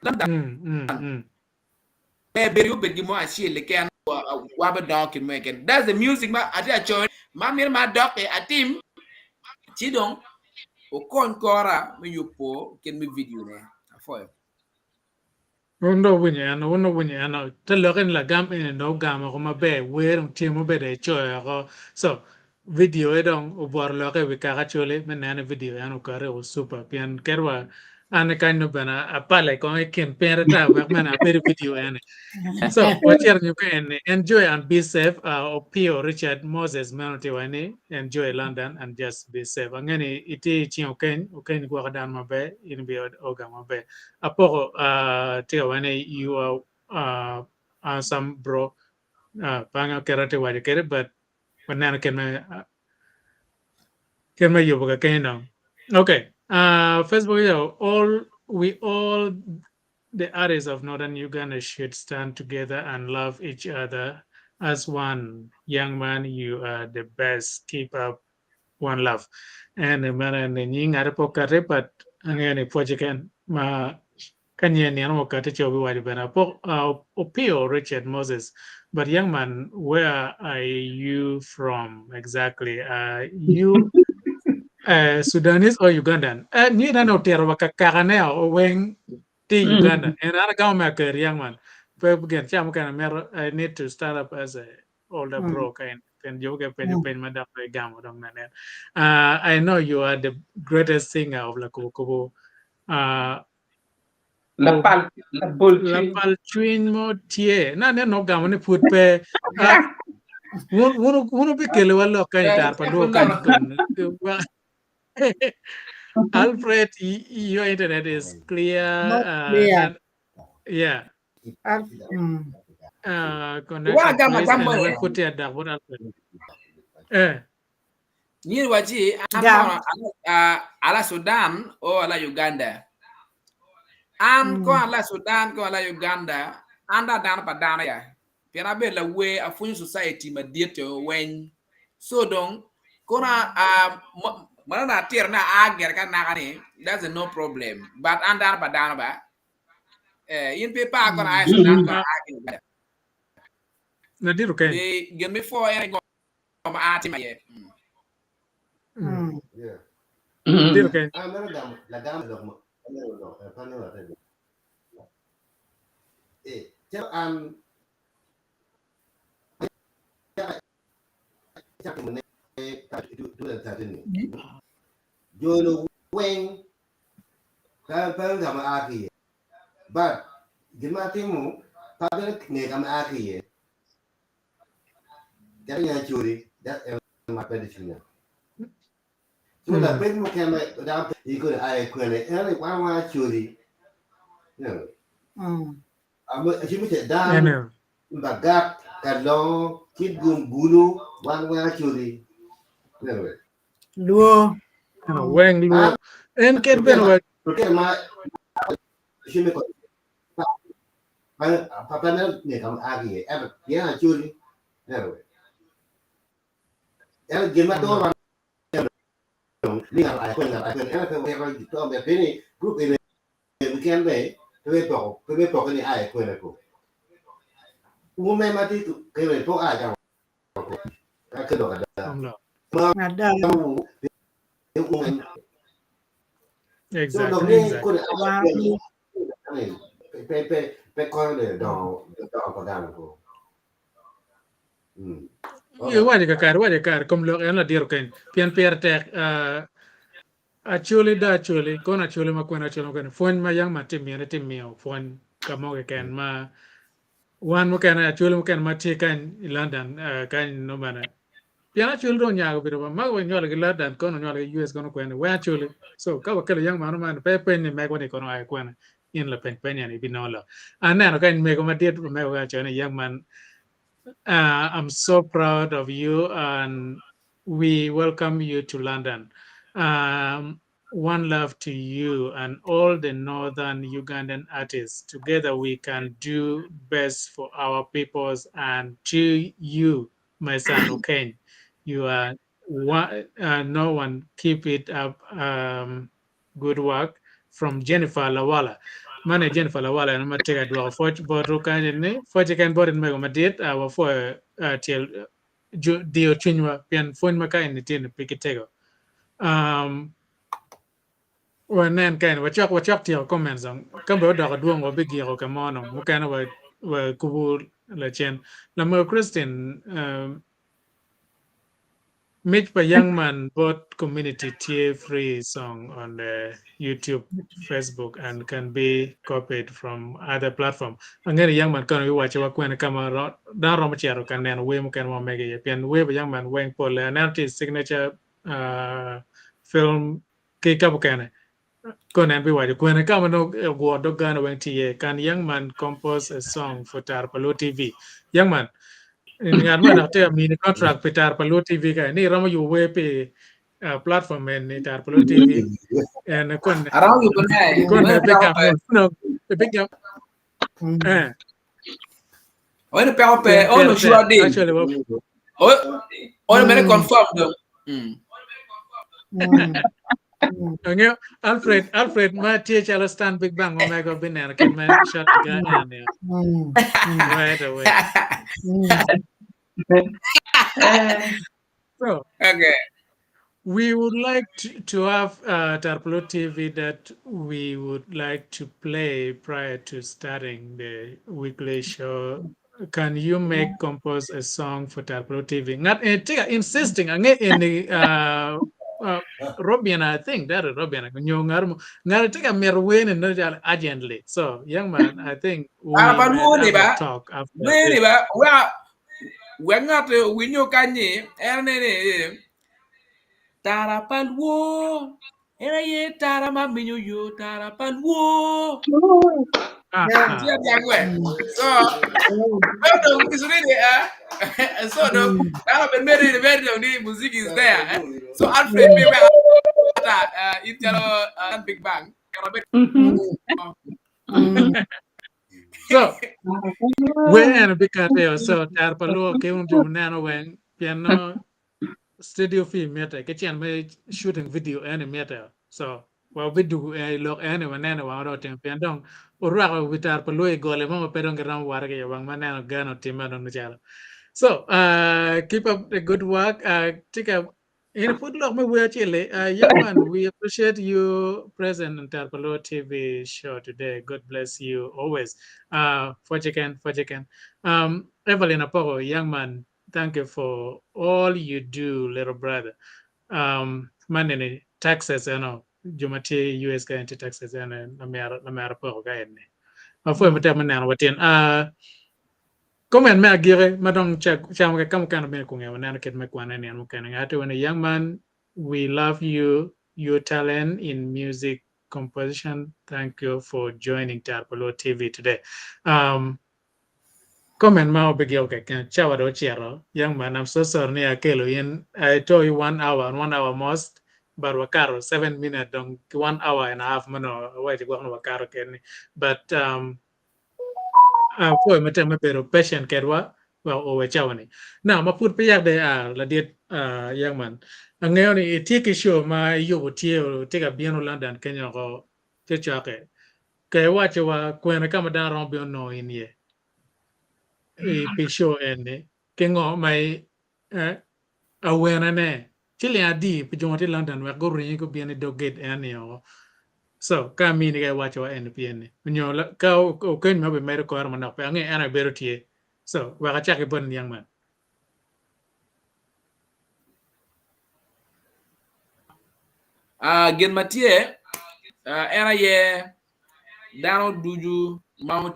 London. Ber bedo obed gin mo acel keken wabidongo kit mo keken. That's the music ma atye acoyo ma mito ma adoki atim ci dong okony kora me yubo kit me video ne. Afoyo. Wun dong wuwinyo en, wun dong wuwinyo en, te lokke ni lagam eni dong ogamo woko maber, wer dong tye mubedo ecoyo woko. So, video-e dong obwoto lokke i wi kaka coli me neno ni video en okati woko super pien kadi wa. An kany nongo bene apale kong i kin piny ata wek mene abedo video eni. So wacito nyo ka eni enjoy and be safe. Opio Richard Moses meno tye wa ni enjoy London and just be safe. Ange ni itye i cing Okeny, Okeny gwoko dano maber, in ibi ogang maber. Apoko tye ka wa ni you are awesome bro. Pe angeyo kit ma atye ka waco kwede but waneno kit me kit me yubo ka kenyo dong. Okay, Facebook yo all we all the artists of northern Uganda should stand together and love each other as one. Young man, you are the best. Keep up one love. En meno en nying ngate pe okati but angeyo ni pwoce ken ma Ka nyen nino mo okati ci obiwaco bene apok Opio Richard Moses but young man where are you from exactly are you Sudanese or Ugandan? Nyina ni otito wa kakaka ne o weng tye i Uganda and an agamo me aker young man pe gin ca mukene mito I need to start up as a older bro ka en pien jo mukene penyo peny ma dok pe igamo dong nanen. I know you are the greatest singer of Lakubukubu Lapal labol cwiny. Lapal cwiny mo tye. Na ne no gamo ni pud pe. Wun wun wun obikelo wa lok kany tar pa luo kany kon. Alfred, your internet is clear. Not clear. And, yeah. Wa Connection gamo please. agam And mo we ni. put it dak bot Alfred. Eh. Nyiri waci an Gam. kono ala Sudan o ala Uganda. An kono ala Sudan kono ala Uganda an dong dano pa dano ya. Pien abedo lawer apwonyo society madit weng. So dong kono mano na atiro ni aa gire ka naka ni that's a no problem. But an dano pa dano ba. Eh, in pe ipar kono aa i Sudan kono aa ki Uganda. Ladit Okeny. Pi gin me pwo en aye ngo ma aa timo aye. Yeah. Ladit Okeny. Ah, meno gamo lagam lok mo. Meno lok eh, pa neno ate. Eh, calo an Jo-nu weng pe angeyo ka ma aa ki iye, but gin ma atimo pe abino ngeyo ka ma aa ki iye. Calo in Acholi, that en ma bedo i cwinya. So lapeny mukene dano pe i kodi aa i kwene, en aye wan wan Acholi. You know. Acimo ce dan Mbagak, Kalongo, Kitgum, Gulu, wan weng Acholi. Anyway. Luo. Weng luo. En kit bene wa. Lutino ma acime kod pa pe meno nge ka ma a ki iye ento pien Acholi. Anyway. Ento gin ma doro wan ni ngat aye kwene ngat aye kwene ento pe weko to ber pien ni group eni weekend be pe me poko pe me poke ni aye kwene ko wun me ma tye kene pe oa gang ko ka ke lok ada ma Ada. wu wun so Exactly, lok ni exactly. kone aye kwene pe pe pe konyo de dongo dongo pa gang ko mm okay Iwaco kakare, iwaco kakare kom lok en ladiro keny pien pire tek ah, Acholi do acholi, kono acholi ma kwene acholi ma kwene, pwony ma yang ma tye mine tye miyo pwony ka mo keken ma wan mukene acholi mukene ma tye kany i London uh, kany no bene pien acholi dong onyago bedo ma mago onywalo ki London kono onywalo ki US kono kwene weng acholi so ka wakelo yang mano man pe peny ni megwa ni kono oa kwene in lapeny peny ni ibinongo lok aneno kany mego madit mego ka acho ni yang man uh, I'm so proud of you and we welcome you to London. One love to you and all the northern Ugandan artists. Together we can do best for our peoples and to you, my son Okeny. You are one, no one. Keep it up. Good work from Jennifer Lawala. Mane Jennifer Lawala en ma tye ka dwoko pwoc botwu kany ni pwoc keken bot in mego madit wapwoyo tyel diyo cwinywa pien pwony ma ka eni tye ni pe kitego. Um, wanen ka eni wacok wacok tyeko comments dong ka bene odoko dwong wabigiko ka mo dong mukene wa wakubu lacen. Lamego Christine um, Mic pa Young Man bot community tye free song on the YouTube, Facebook and can be copied from other platform. Angeyo ni Young Man kono biwaco wa kwene ka ma dano romo cito ka neno wer mukene ma omege iye pien wer pa Young Man weng pole aneno tye i signature uh, film ki ka mukene. Kono en biwaco kwene ka ma nongo ogwo dog gano weng tye iye. Can Young Man compose a song for Taro pa Luo TV? Young Man, ngat mo dok tye ka mini contract pi Taro pa Luo TV ka ni iromo yubo wer pi uh, platform en ni Taro pa Luo TV. En kon Aromo yubo ne. kon Wene peko bigam pe. no bigam eh Wene peko pe. pien Ono pire sure tek. deal. Actually, wa Ono mere confirm dong. Mm. Angeyo Alfred Alfred ma tye calo Stan Big Bang omego bineno kit ma shot ga en ya. Right away. So Okay. we would like to, to have uh, Tarplo TV that we would like to play prior to starting the weekly show. Can you make compose a song for Tarplo TV? Ngat eh, tika insisting ange in the uh, uh, Robin, I think that is Robin. Nyo ngar mo ngar tika mir wen no jal urgently. So young man, I think we Tara pa might Luo ni have a ba. talk after Wer ni this. ba. Wa wek ngat winyo kanyi en ni ni tara pa luo en aye tara ma minyo yo tara pa luo. Ah, Tye ah. atiang we. So well dong is really uh, so dong dano ben mere ni very dong ni music is there. Eh? So Alfred me we ata uh, in chalo uh, Big Bang. So we en bikateo so tar pa luo ke un jo neno weng pien no studio fee mite ki cen me shooting video eni mite so wa bidugu e lok eni waneno wang ro timo pien dong orwako wi tar pa luo i gole mo ma pe dong giromo wargi i wang ma neno gano time dong calo so uh, keep up the good work uh, tika in pud lok me wer acel-li uh, young man we appreciate you present on Tar pa Luo TV show today God bless you always uh, Fojiken Fojiken um, Evelyn Apoko young man thank you for all you do little brother um, man nene taxes eno jo ma tye i US ka en tye taxes eno lamera lamera Apoko ka en ni apwoyo matek me neno watin uh, Comment me agiki ma dong camo ki ka mukene bene kunge waneno kit me kwane nino mukene ngat when a young man we love you your talent in music composition thank you for joining Tar pa Luo TV today um, comment ma obigiko keken cawa dong ocito young man I'm so sorry ni akelo in I told you one hour and one hour most but wakato 7 minute dong ki one hour and a half mano awaci gwok ni wakato keni but um, Apwoyo matek me bedo patient kedwa wek owe cawa ni. Now ma pud pe yak de a ladit uh, young man. Angeyo ni itye ki show ma iyubo tye tye ka bino London kenyo oko cokcoke. Ka iwaco wa kwene ka ma dano romo bino nongo in iye i pi show en ni ki ngo ma i eh, awenane ciling adi pi jo ma tye i London wek guringi gubin i dog gate en ni oko. So ka amini ka iwaco wa eni pi eni onyo ka okeny ma obimedo kore manok pe ange en aye bedo tye. So wek acak ki bot niang man. Ah, gin ma tye ah, en aye dano ducu ma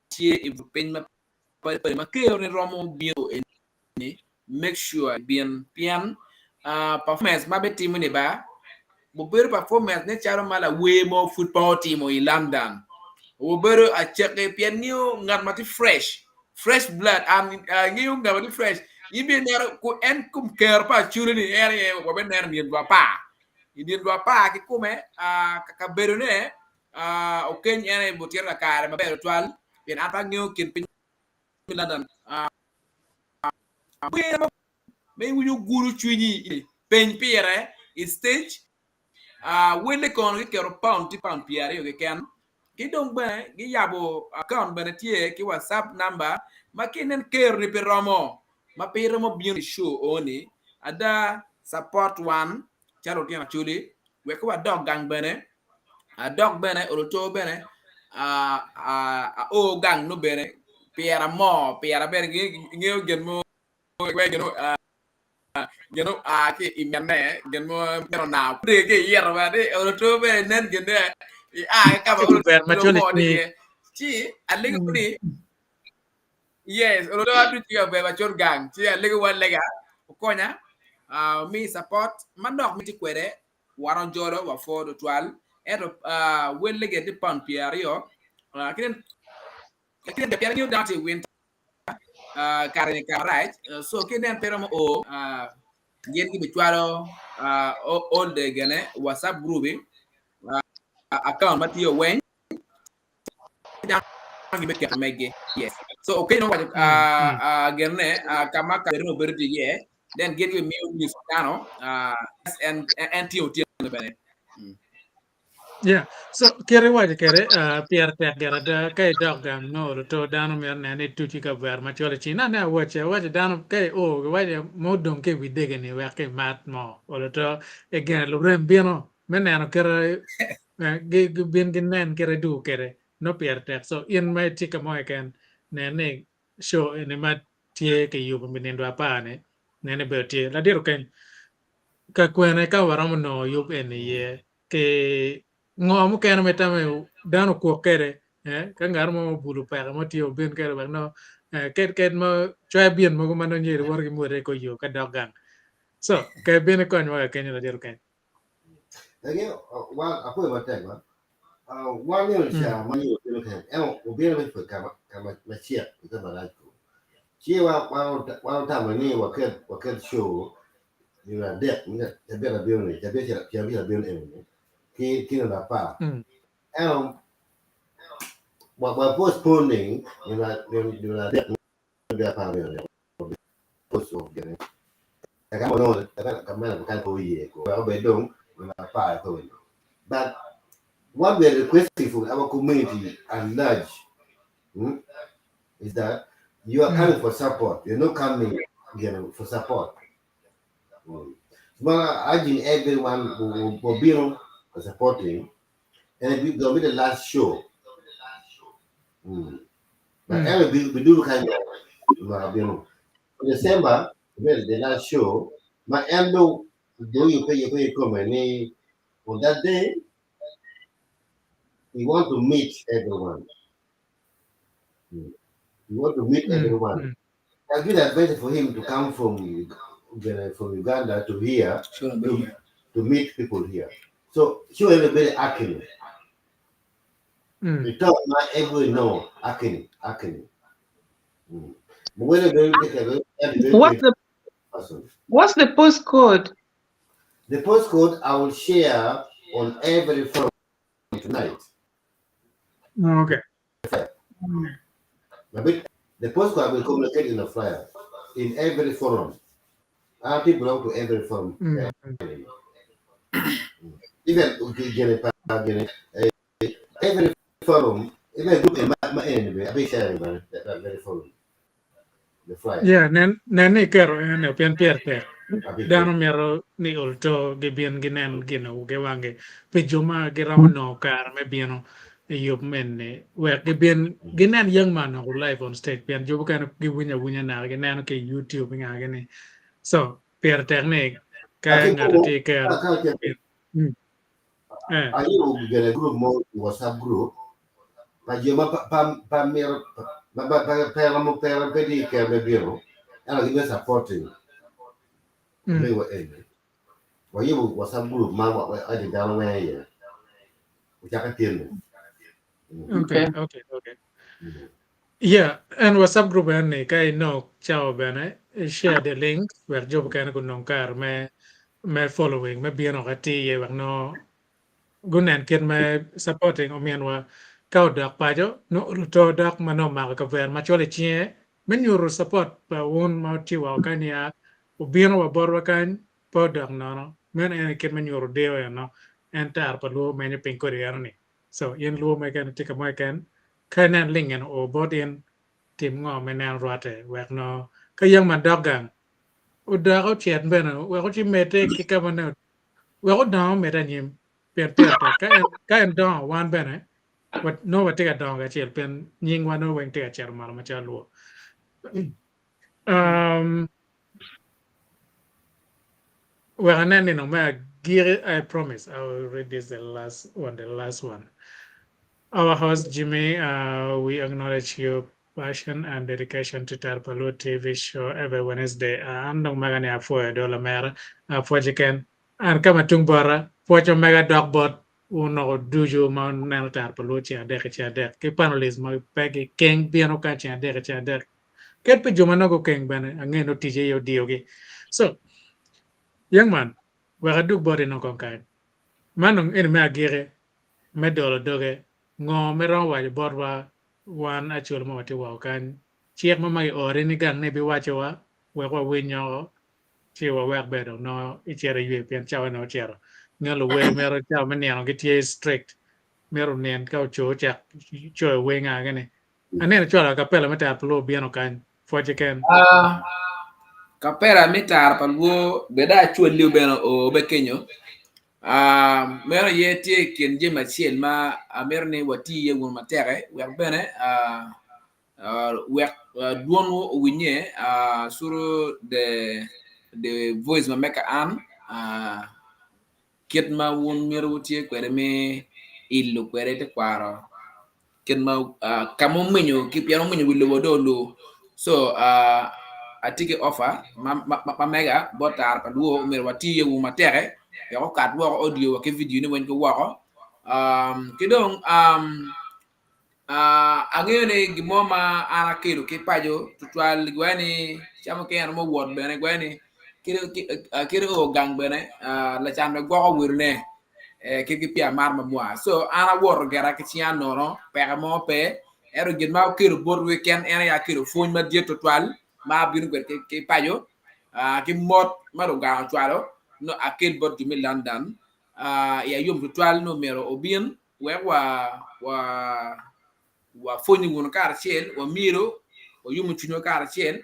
tye i but piny mapadi padi ma ker ni romo bino eni make sure bin pien uh, performance ma bitimo ni ba obedo performance ne calo ma lawer mo pud pe otimo i London obedo aceke pien ngiyo ngat ma tye fresh fresh blood an uh, ngiyo ngat ma tye fresh in bi neno ku en kum ker pa acholi ni en aye wabineno i nino dwe apar i nino dwe apar kikome uh, kabedone uh, okeny en aye butito kakare maber tutwal pien an pe angeyo kin piny me London uh, wer ma iwinyo gudo cwinyi peny pire i stage uh, welle kono giketo pound tye pound 20 keken ki dong bene giyabo account bene tye ki whatsapp number ma ka inen keroni pe romo ma pe iromo bino i show oni ada support wan calo lutino acholi wek ka wadok gang bene adok bene oluto bene ao gang no bene pira mo pira bene ngeyo gin mo. Gin oa ki i minne, gin mo mito nawo kudi ki iyito bene ni oloto bene nen gin ne ia ki ka ma Ci ber oloto macol mo ni iye. Ci alego ni yes oloto atuc ki kabedo macol gang ci alego wa lega okonya ah, omi support manok miti kwede wan ojolo wapwo tutwal ento ah, welle gin tye pound 20 ah, ki nen ki nen pien angeyo dano tye i winter ah, kare ni kare rac Ah, so ki nen pe romo o ah, gin gibicwalo ah, o- all the gene whatsapp group ah, account ma tye weng dano gibiketo megi yes so okenyo waco ah, ah, gene ah, ka ma kabedo obedo tye iye then gin gibimiyo news dano ah, en en tye otyeno bene Mm. Yeah. So kit iwaco kwede uh, pire tek gire ada ka idok gang nongo oluto dano myero nen ni ituc ki kavera macol i cing. Nane awaci awaci dano ka io giwaco mo odong ki i wi dege ni wek imat mo oluto egene lurem bino me neno kite eh, gi- gibin ginen kite idwogo kwede nongo pire tek. So in ma itye ka mo keken nen ni show eni ma tye kiyubo pi nindo apar-ni nen ni bedo tye. Ladit Okeny, ka kwene ka waromo nongo yub eni iye ki ngo mukene ma itamo ni dano okwok kwede eh, ka ngat mo obulo peke mo tye obin kwede wek nongo eh, ked ked ma cwayo bin mogo ma nongo nyo iwoto ki mwode i kor yo ka dok gang. So, ka ibin ikonywa ka kenyo ladit Okeny. Lagi, wan apwoyo matek ba. Wan nino ca ma nyo obino kene, en obino me pwod ka ma cek ka marac ko. Ci wan otamo ni waket waket show nino adek, cabit abino ni, cabit acel abino eni ni, ki nino apar. Ento wa postponing nino adek me apar nino But what we are requesting from our community at large is that you are coming for support. You're not coming for support. Well, urging everyone who will be supporting, and it will be the last show. But anyway, we do kind of you know, December, well, the last show, my endo do you pay you pay come and on that day we want to meet everyone. We want to meet everyone. I give advice for him to come from from Uganda to here to meet people here. So show everybody Akini. We talk now everybody know Akini, Akini. But when they take a very What's the person. what's the postcode? The postcode I will share on every forum tonight. Okay. But the postcode I will communicate in a flyer in every forum. I belong to every forum. Even every forum, even group in my, my anyway, I be sharing that, that very forum. The flyer. Yeah, nen nen ni iketo en pien pire tek. I be Dano myero ni oluto gibin ginen gin giwangi pi jo ma giromo nongo kare me bino i yub meni wek gibin ginen young man oko live on stage pien jo mukene giwinyo awinya naka gineno ki i YouTube ngagi ni. So pire tek ni ka ngato tye kero Eh. Aye gene group mo WhatsApp group pa jo ma pa pa miro ma pa pa pera mo pera pe di ke me biro ena gibe supporting me wa ene wa yibo WhatsApp group ma wa wa adi dano we ye uchaka tiende Okay, okay, okay. Yeah, and WhatsApp group en ni ka inok cawa bene share the link wek jo mukene gunong kare me me following me bino ka tye iye wek nongo gunen kit me supporting ominwa ka odok paco nongo oluto dok ma nongo omako kavera macol i cinge me nyuto support pa wun ma wutye woko kany niya obino wa botwa kany pe odok nono meno en aye kit me nyuto deyo eno en tara pa luo menyo piny kodi eno ni so in luo mo keken itye ka mo keken ka inen link eno oo bot in tim ngo me neno rwate wek nongo ka young man dok gang odok ocit bene wek oci medde ki ka ma nongo wek odongo omedde anyim pien pire tek ka en ka en dongo wan bene nongo watye ka dongo kacel pien nyingwa nongo weng tye ka cito malo macalo luo. Um, Wek anen nino me agikki, I promise I will read this the last one, the last one. Our host Jimmy, uh, we acknowledge your passion and dedication to Tero pa Luo TV show every Wednesday. Uh, an dong mega ni apwoyo do lamera, apwoci ken. An ka ma tung bota, pwoc omega dok bot wun ducu ma wuneno Tero pa Luo ceng adek ki ceng adek ki panelists ma pe gikeng bino ka ceng adek ki ceng adek. Ket pi jo ma nongo gukeng bene ange nongo tic aye odiyogi. So, young man, wek adug boti nongo kong kany. Man dong eni me agiki me dolo doge, ngo ma iromo waco botwa wan Acholi ma watye woko kany? Cik mo ma kiori ni gang ni ibiwacowa wek wawiny nyoko ci wawek bene dong nongo icito iywe pien cawa nongo ocito. Nge luwer mito cawa me nino gitye strict mito onin ka oco cak coyo wer nga gini. Aneno icwalo akapela me Tara pa Luo obino kany pwoc keken. Ah, kapela me Tara pa Luo bed acwali bene oo be kenyo. Ah, meno aye tye i kin jami acel ma amito ni wati iye wunu matek wek bene ah, ah, wek ah, dwonwu owinye ah, through the the voice ma meka an ah, kit ma wun myero wutye kwede me ilo kwede tekwaro kit ma ka ma omenyo ki pien omenyo wi lobo dong olu so atye ki offer ma mega bot tara pa luo myero wati iye wunu matek wek okat woko audio wa ki video ni weng ki woko ki dong angeyo ni gin mo ma an akelo ki paco tutwal giwaco ni ca mukene romo wot bene giwaco ni kit o gang bene lacan bene gwoko welone kit ki pii amata mamwa so an awoto gira ki cinga nono peko mo pe ento gin ma akelo botwu keken en aye akelo pwony madit tutwal ma abino kwede ki paco ki mot ma Lubanga ocwalo nongo akel bot jo me London iya yom tutwal nongo myero obin wek wa wa wapwonyo wunu karacel wamyelo wayubo cwinywa karacel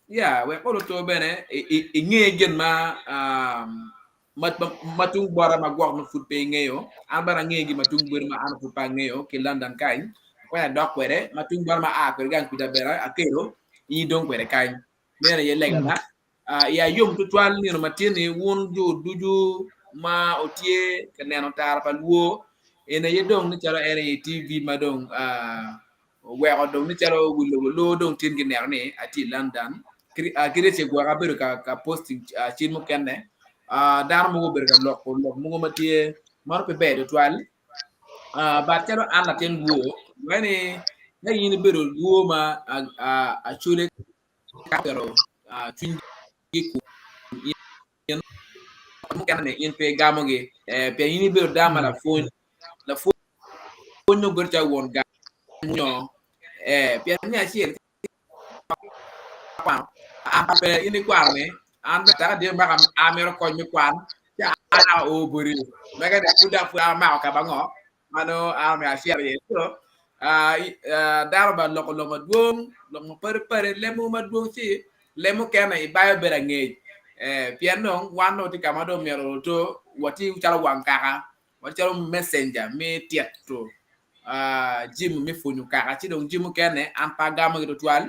ya wek olo to bene inge gin ma ma tung bota ma gwok nongo pud pe ingeyo an bene angeyo gin ma tung boti ma an pud pe angeyo ki London kany akwenya adok kwede ma tung bota ma aa kwede gang kwija bene akelo in idong kwede kany meno aye legana Iya yom tutwal nino ma tye-ni wun jo ducu ma wutye ka neno tara pa lwor, en aye dong ni calo en aye TV ma dong oweko dong ni calo wi lobo lwor dong tin gineno ni atye i London. Kadi ce gwok abedo ka posting cal mukene, dano mogo obedo ka loko lok mogo ma tye mano pe ber tutwal. But calo an latin lwor, weko ni ka in ibedo lwor ma acwele keto cwinygi i kom in mukene ni in pe igamogi pien in ibedo dano ma lapwony lapwony nongo bedo calo won gang nyo pien me acel kwano an pe in ikwano ni an bene tek adye maka amito kony me kwan ci an ao boti mege ni pud dok pud amako ka bango ma nongo an omyero acit iye. So, dano ba loko lok madwong, lok mapadipadi, leb mogo madwong ci leb mukene ibayo bedo angec. Eh, pien dong wan dong watye ka ma dong myero oto watye calo wang kaka, watye calo messenger me tito jami me pwonyo kaka ci dong jami mukene an pe agamogi tutwal.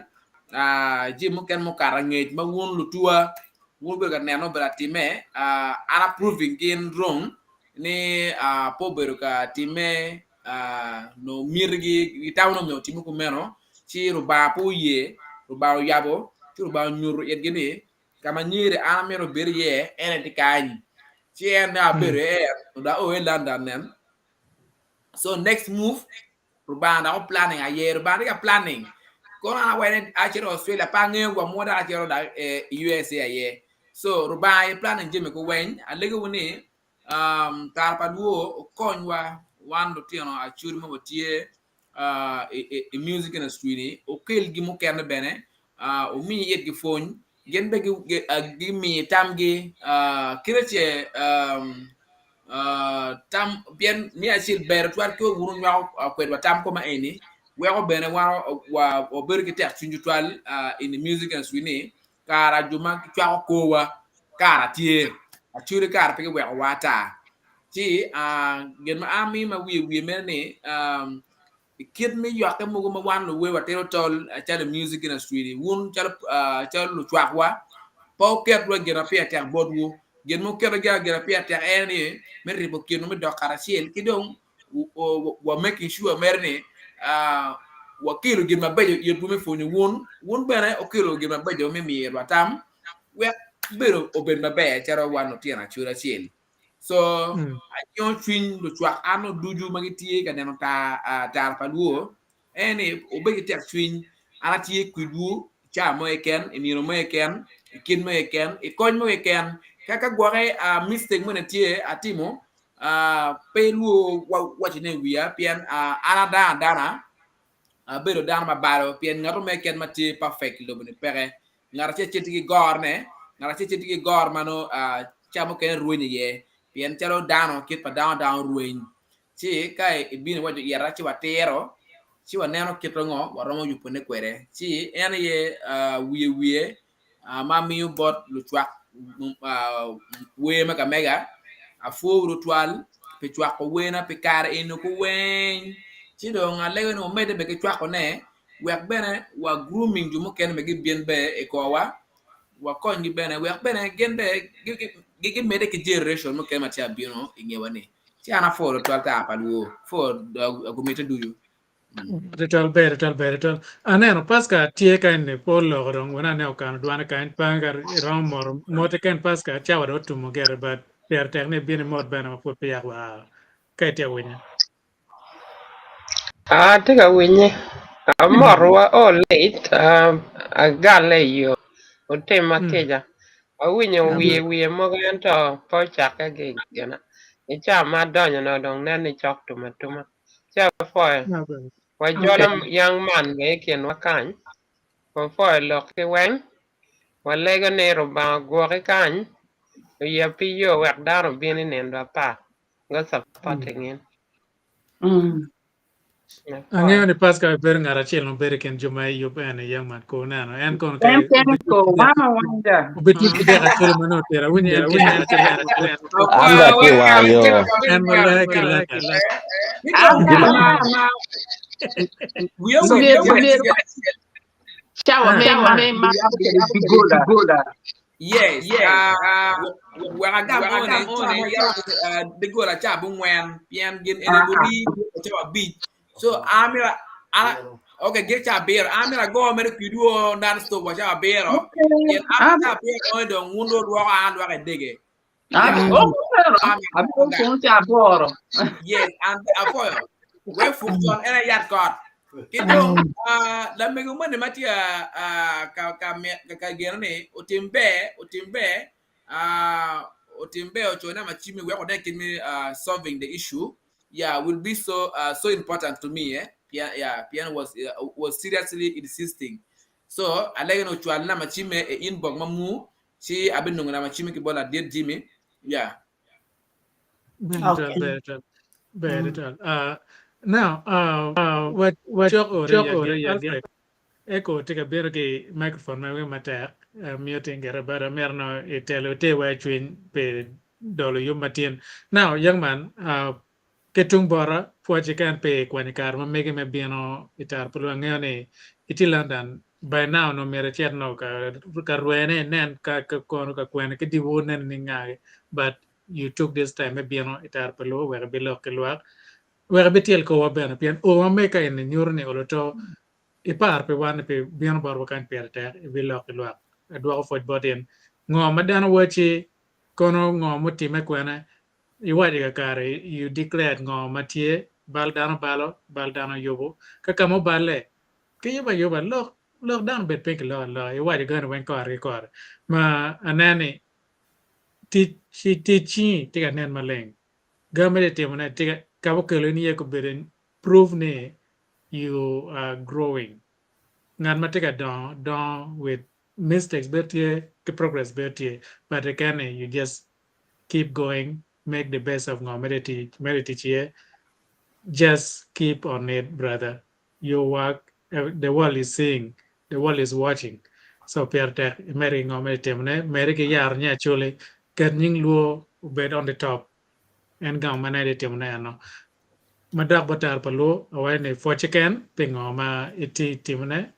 Jami mukene mukato angec ma wun lutuwa wun wubedo ka neno obedo atime, an approving gin wrong ni pe obedo ka timme nongo mitigi gitamo ni omyero otimme kumeno ci Lubanga pe oye Lubanga oyabo ci Lubanga onyuto itgi ni ka ma nyeri an amito obed iye en aye tye kany ci en dong abedo iye dong ao i London nen so next move Lubanga dok o-planning aye Lubanga tye ka planning kono an awaco ni acito Australia pe angeyo wa mo dok acito dok i USA aye so Lubanga aye planning jami ki weng alegowu ni um, kare pa lwor okonywa wan lutino acuri ma watye uh, i, i, i music industry ni okel gi mukene bene uh, omi itgi pwony gin be gimiyo tamgi uh, kite ce um, tam pien me acel ber tutwal ki wun wunywako kwedwa tam koma eni weko bene wan wabedo ki tek cwiny tutwal in the music industry ni kara jo ma gicwako korwa kara tye actually kara pe giweko wa ata ci gin ma an miyo ma wiye wiye mere ni I kit me yokke mogo ma wan luwer watito tol calo i music industry ni wun calo calo lucwakwa pe wuketwa gin ma pire tek botwu. Gin ma oketo gi gire pire tek en ni me ribo kinwa me dok karacel ki dong wa making sure mere ni wakelo gin mabeco itwu me pwonyo wun, wun bene wukelo gin mabeco me miyo itwa tam wek bedo obed maber calo wan lutino acel acel. So ajingo cwiny lucwak an ducu ma gitye ka neno tar pa lwor en ni wubed ki tekcwiny, an atye kwedwu i cawa mo keken, i nino mo keken, i kit mo keken, i kony mo keken. Ka ka gwoke mistake moni tye atimo, pe ilwor wacone i wiya pien an adano adana, abedo dano ma balo pien ngat mo keken ma tye perfect i lobo-ni peke. Ngat acel acel tye ki gorone, ngat acel acel tye ki goro ma nongo cawa mukene rwenyo iye pien calo dano kit pa dano dano rweny. Ci ka ibino iwaco ita ci watiro, ci waneno kit ango waromo yubone kwede. Ci en aye wiye wiye ma amiyo bot lucwak wer me kamega, apwowu tutwal pi cwako werna pi kare eni ku weng. Ci dong alego ni wumedde bene ki cwakone wek bene wa grooming jo mukene bene gibin bene i korwa wakonygi bene wek bene gin bene gimedde ki generation mukene ma tye ka bino i ngewa-ni. Ci an apwoyo tutwal tar pa lwor, apwoyo gumite ducu. Tutwal ber tutwal ber tutwal. Aneno Pasca tye ka eni pe oloko dong wena aneno okano dwane kany pe ka iromo moto mote ken Pasca cawa dong otumo gire but pire tek ni ibin imot bene ma pud peya wa ka itye ka winye. Ah, atye ka winye. Amoto wa o late, ah, agalle i yo. Otima kica. Awinyo wiye wiye mogo ento pe ocakke ki i gina. I cawa ma adonyo-ni dong nen ni cok tum atuma. Ci apwoyo. Wajolo young man bene i kinwa kany. Wapwoyo lok ki weng. Walego ni Rubanga ogwoki kany, oyab pi yo wek dano obin i nindo apar. Go supporting in. Angeyo ni Pascal bedo ngat acel ma bedo i kin jo ma iyub en i young man ko neno en kono En kene ko wan awanja. obed ki dek acel ma nongo otero awinyo en tye ngat acel An bene atye i wang yo. en ma loyo ki London. Cawa me ma Digola. Yes, wek agam one, cawa mo yaro digola ca abongwen pien gin eni guri cawa abic. So an myero an okay gin ca abiro an myero ago mere kwidwu non stop wa cawa abiro pien an ca abiro one dong wun dong wulwoko an alwoka i dege. Yes, an apwoyo. Wek puk con en aye yat kot. Ki dong lamego moni ma tye ka ka ka geno ni otim ber, otim ber, otim ber oco namba cim-mi wek onen kit me solving the issue. Yeah, will be so so important to me eh. Pien yeah, pien was was seriously insisting. So alege ni ocwal namba cimme i inbox ma mu ci abinongo namba cimme ki bot ladit Jimmy. Yeah. Ber tutwal, ber tutwal, ber tutwal. Uh, now, uh, wa cok ore ya Alfred. Eko tye ka bino ki microphone ma winyo matek, uh, miyo tye ngete, but amito no itelo ite wa i cwiny pi dolo yub matin. Now, young man, uh, Ki tung bota, pwoc keken pi kwanyo kare ma megi me bino i tara pa lwak. Angeyo ni itye i London, by now onongo myero icit nongo ka rwene inen ka kono ka kwene ki dyewor neni ni ngagi but you took this time me bino i tara pa lwak wek ibilok ki lwak wek ibityel korwa bene pien o ma mega eni nyuto ni olo to iparo pi wan ni pi bino botwa kany pire tek ibilok ki lwak. Adwoko pwoc bot in. Ngo ma dano wacci kono ngo mutime kwene Iwaco kakare, you declared ngo ma tye, bal dano balo, bal dano yubo. Ka ka ma oballe, ki yubo ayuba, lok lok dano bed piny ki lok aloka, iwaco gani weng kore ki kore. Ma aneno ni tic tic cingi tye ka nen maleng, gami ma itye ka timone tye ka ka ma okelo in iye kobedo prove ni you are growing. Ngat ma tye ka dongo, dongo with mistakes bene tye ki progress bene tye but keken ni you just keep going make the best of ngo mere tic mere tic iye just keep on it brother your work the world is seeing the world is watching so pire tek imed ki ngo mere timone mede ki yaro nyi acholi ket nying luo obed on the top en gamo ma nene itimone eno madok bot tero pa luo awaco ni pwoc keken pi ngo ma itye timone.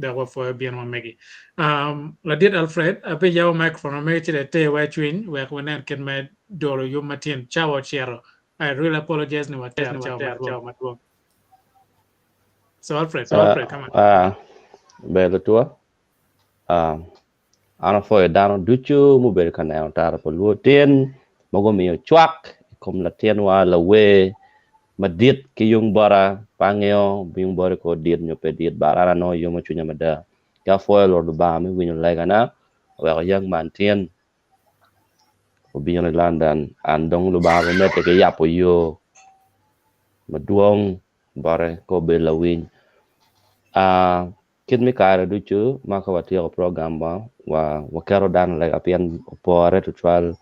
Dok wapwoyo bino ma megi. Um, Ladit Alfred, abiyabo microphone ma megi ci dong iter wa i cwiny wek wanen kit me dolo yub matin. Cawa ocito. I really apologize ni watero cawa madwong. So Alfred, so Alfred, come on. Ah, ber lutua. Ah, an apwoyo dano ducu mubedo ka neno tara pa luo tin ma gumiyo cwak i kom latinwa lawer madit ki yung bota pe angeyo yung bote ko dit nyo pe dit but an anongo yomo cwinya mada ki apwoyo Lord Lubanga me winyo legana oweko young man tin obino i London and dong Lubanga bene medde ki yabo yo madwong bote ka obedo lawiny. Ah, kit me kare ducu ma ka watyeko program wa, wa waketo dano i lega pien opore tutwal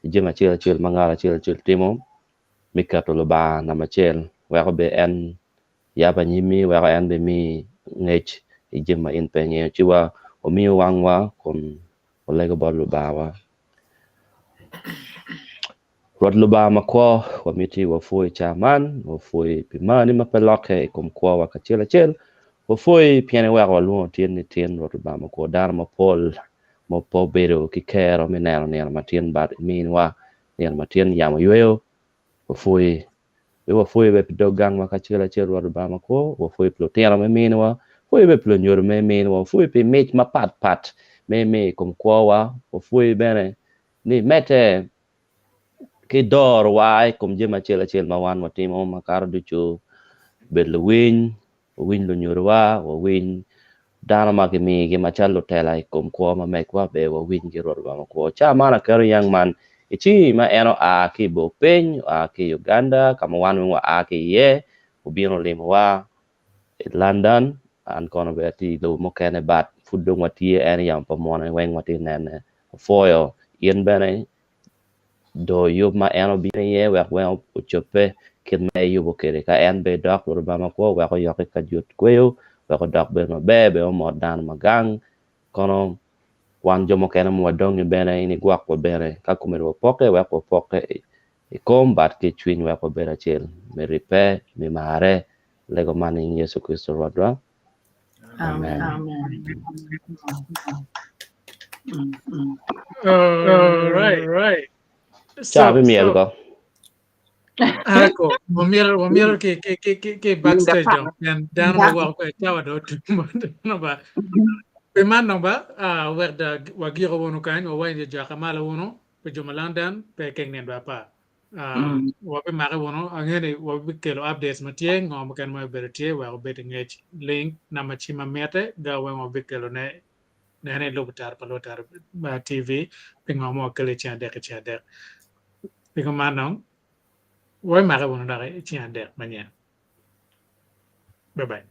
i jami acel acel ma ngat acel acel timo me keto Lubanga namba acel weko bene en yabo anyimmi weko en bene miyi ngec i jami ma in pe ingeyo ci wa wamiyo wangwa kun walego bot Lubangawa. Rwot Lubanga makwo, wamiti wapwoyi ca man, wapwoyi pi marni ma pe lokke i kom kwowa kacel acel, wapwoyi pien iweko walwongo tin ni tin, Rwot Lubanga makwo, dano mapol ma pe obedo ki kero me neno nino matin but iminiwa nino matin yamo yweyo, wapwoyi. Be wapwoyi bene pi dog gangwa kacel acel, Rwot Lubanga makwo, wapwoyi pi lutino ma iminiwa, wapwoyi bene pi lunyodo ma iminiwa, wapwoyi pi mic mapatpat ma imiyo i kom kwowa, wapwoyi bene ni imedde ki dorowa i kom jami acel acel ma wan watimo makato ducu, bed luwiny, wawiny lunyodowa, wawiny dano ma kimigi macalo lutela i kom kwo ma megwa ber wawinygi Rwot Lubanga makwo. Ca man aketo young man i cingi ma en oa ki i bor piny, oa ki i Uganda ka ma wan weng waa ki iye, obino olimowa i London, an kono bene atye i lobo mukene but pud dong watye en yamo pa munu weng watye ka nene. Apwoyo in bene doo yub ma en obino iye wek weng ocobbe kit ma eyubo kwede ka en bene dok Rwot Lubanga makwo wek oyoki ka jut kweyo wek odok bene maber bene omot dano ma gang kono wan jo mukene ma wadongi bene in igwokwa bene ka kome dong wapokke wek wapokke i kom but ki i cwiny wek wabed acel me ribbe me marre lego man i nying Yecu Kricito Rwotwa. Amen. All right, right. Ca bi myel ko. Ako, wamyero wamyero ki ki ki ki ki backstage dong pien dano ma woko kwede cawa dong otum dano ba. Pi man dong ba, ah, wek da wagiko wunu kany, wawaco ni jo ka malo wunu pi jo ma London pe keng nindo apar. Wabimake wunu, angeyo ni wabikelo updates ma tye, ngo mukene ma obedo tye wek obed i ngec, link, namba cim ma mitte, ga weng wabikelo ne nene i lubo tara pa Luo Tara TV pi ngo ma wakelo i ceng adek ki ceng adek. Pi kuman dong, wabimake wunu dok i ceng adek manyen. Bye bye.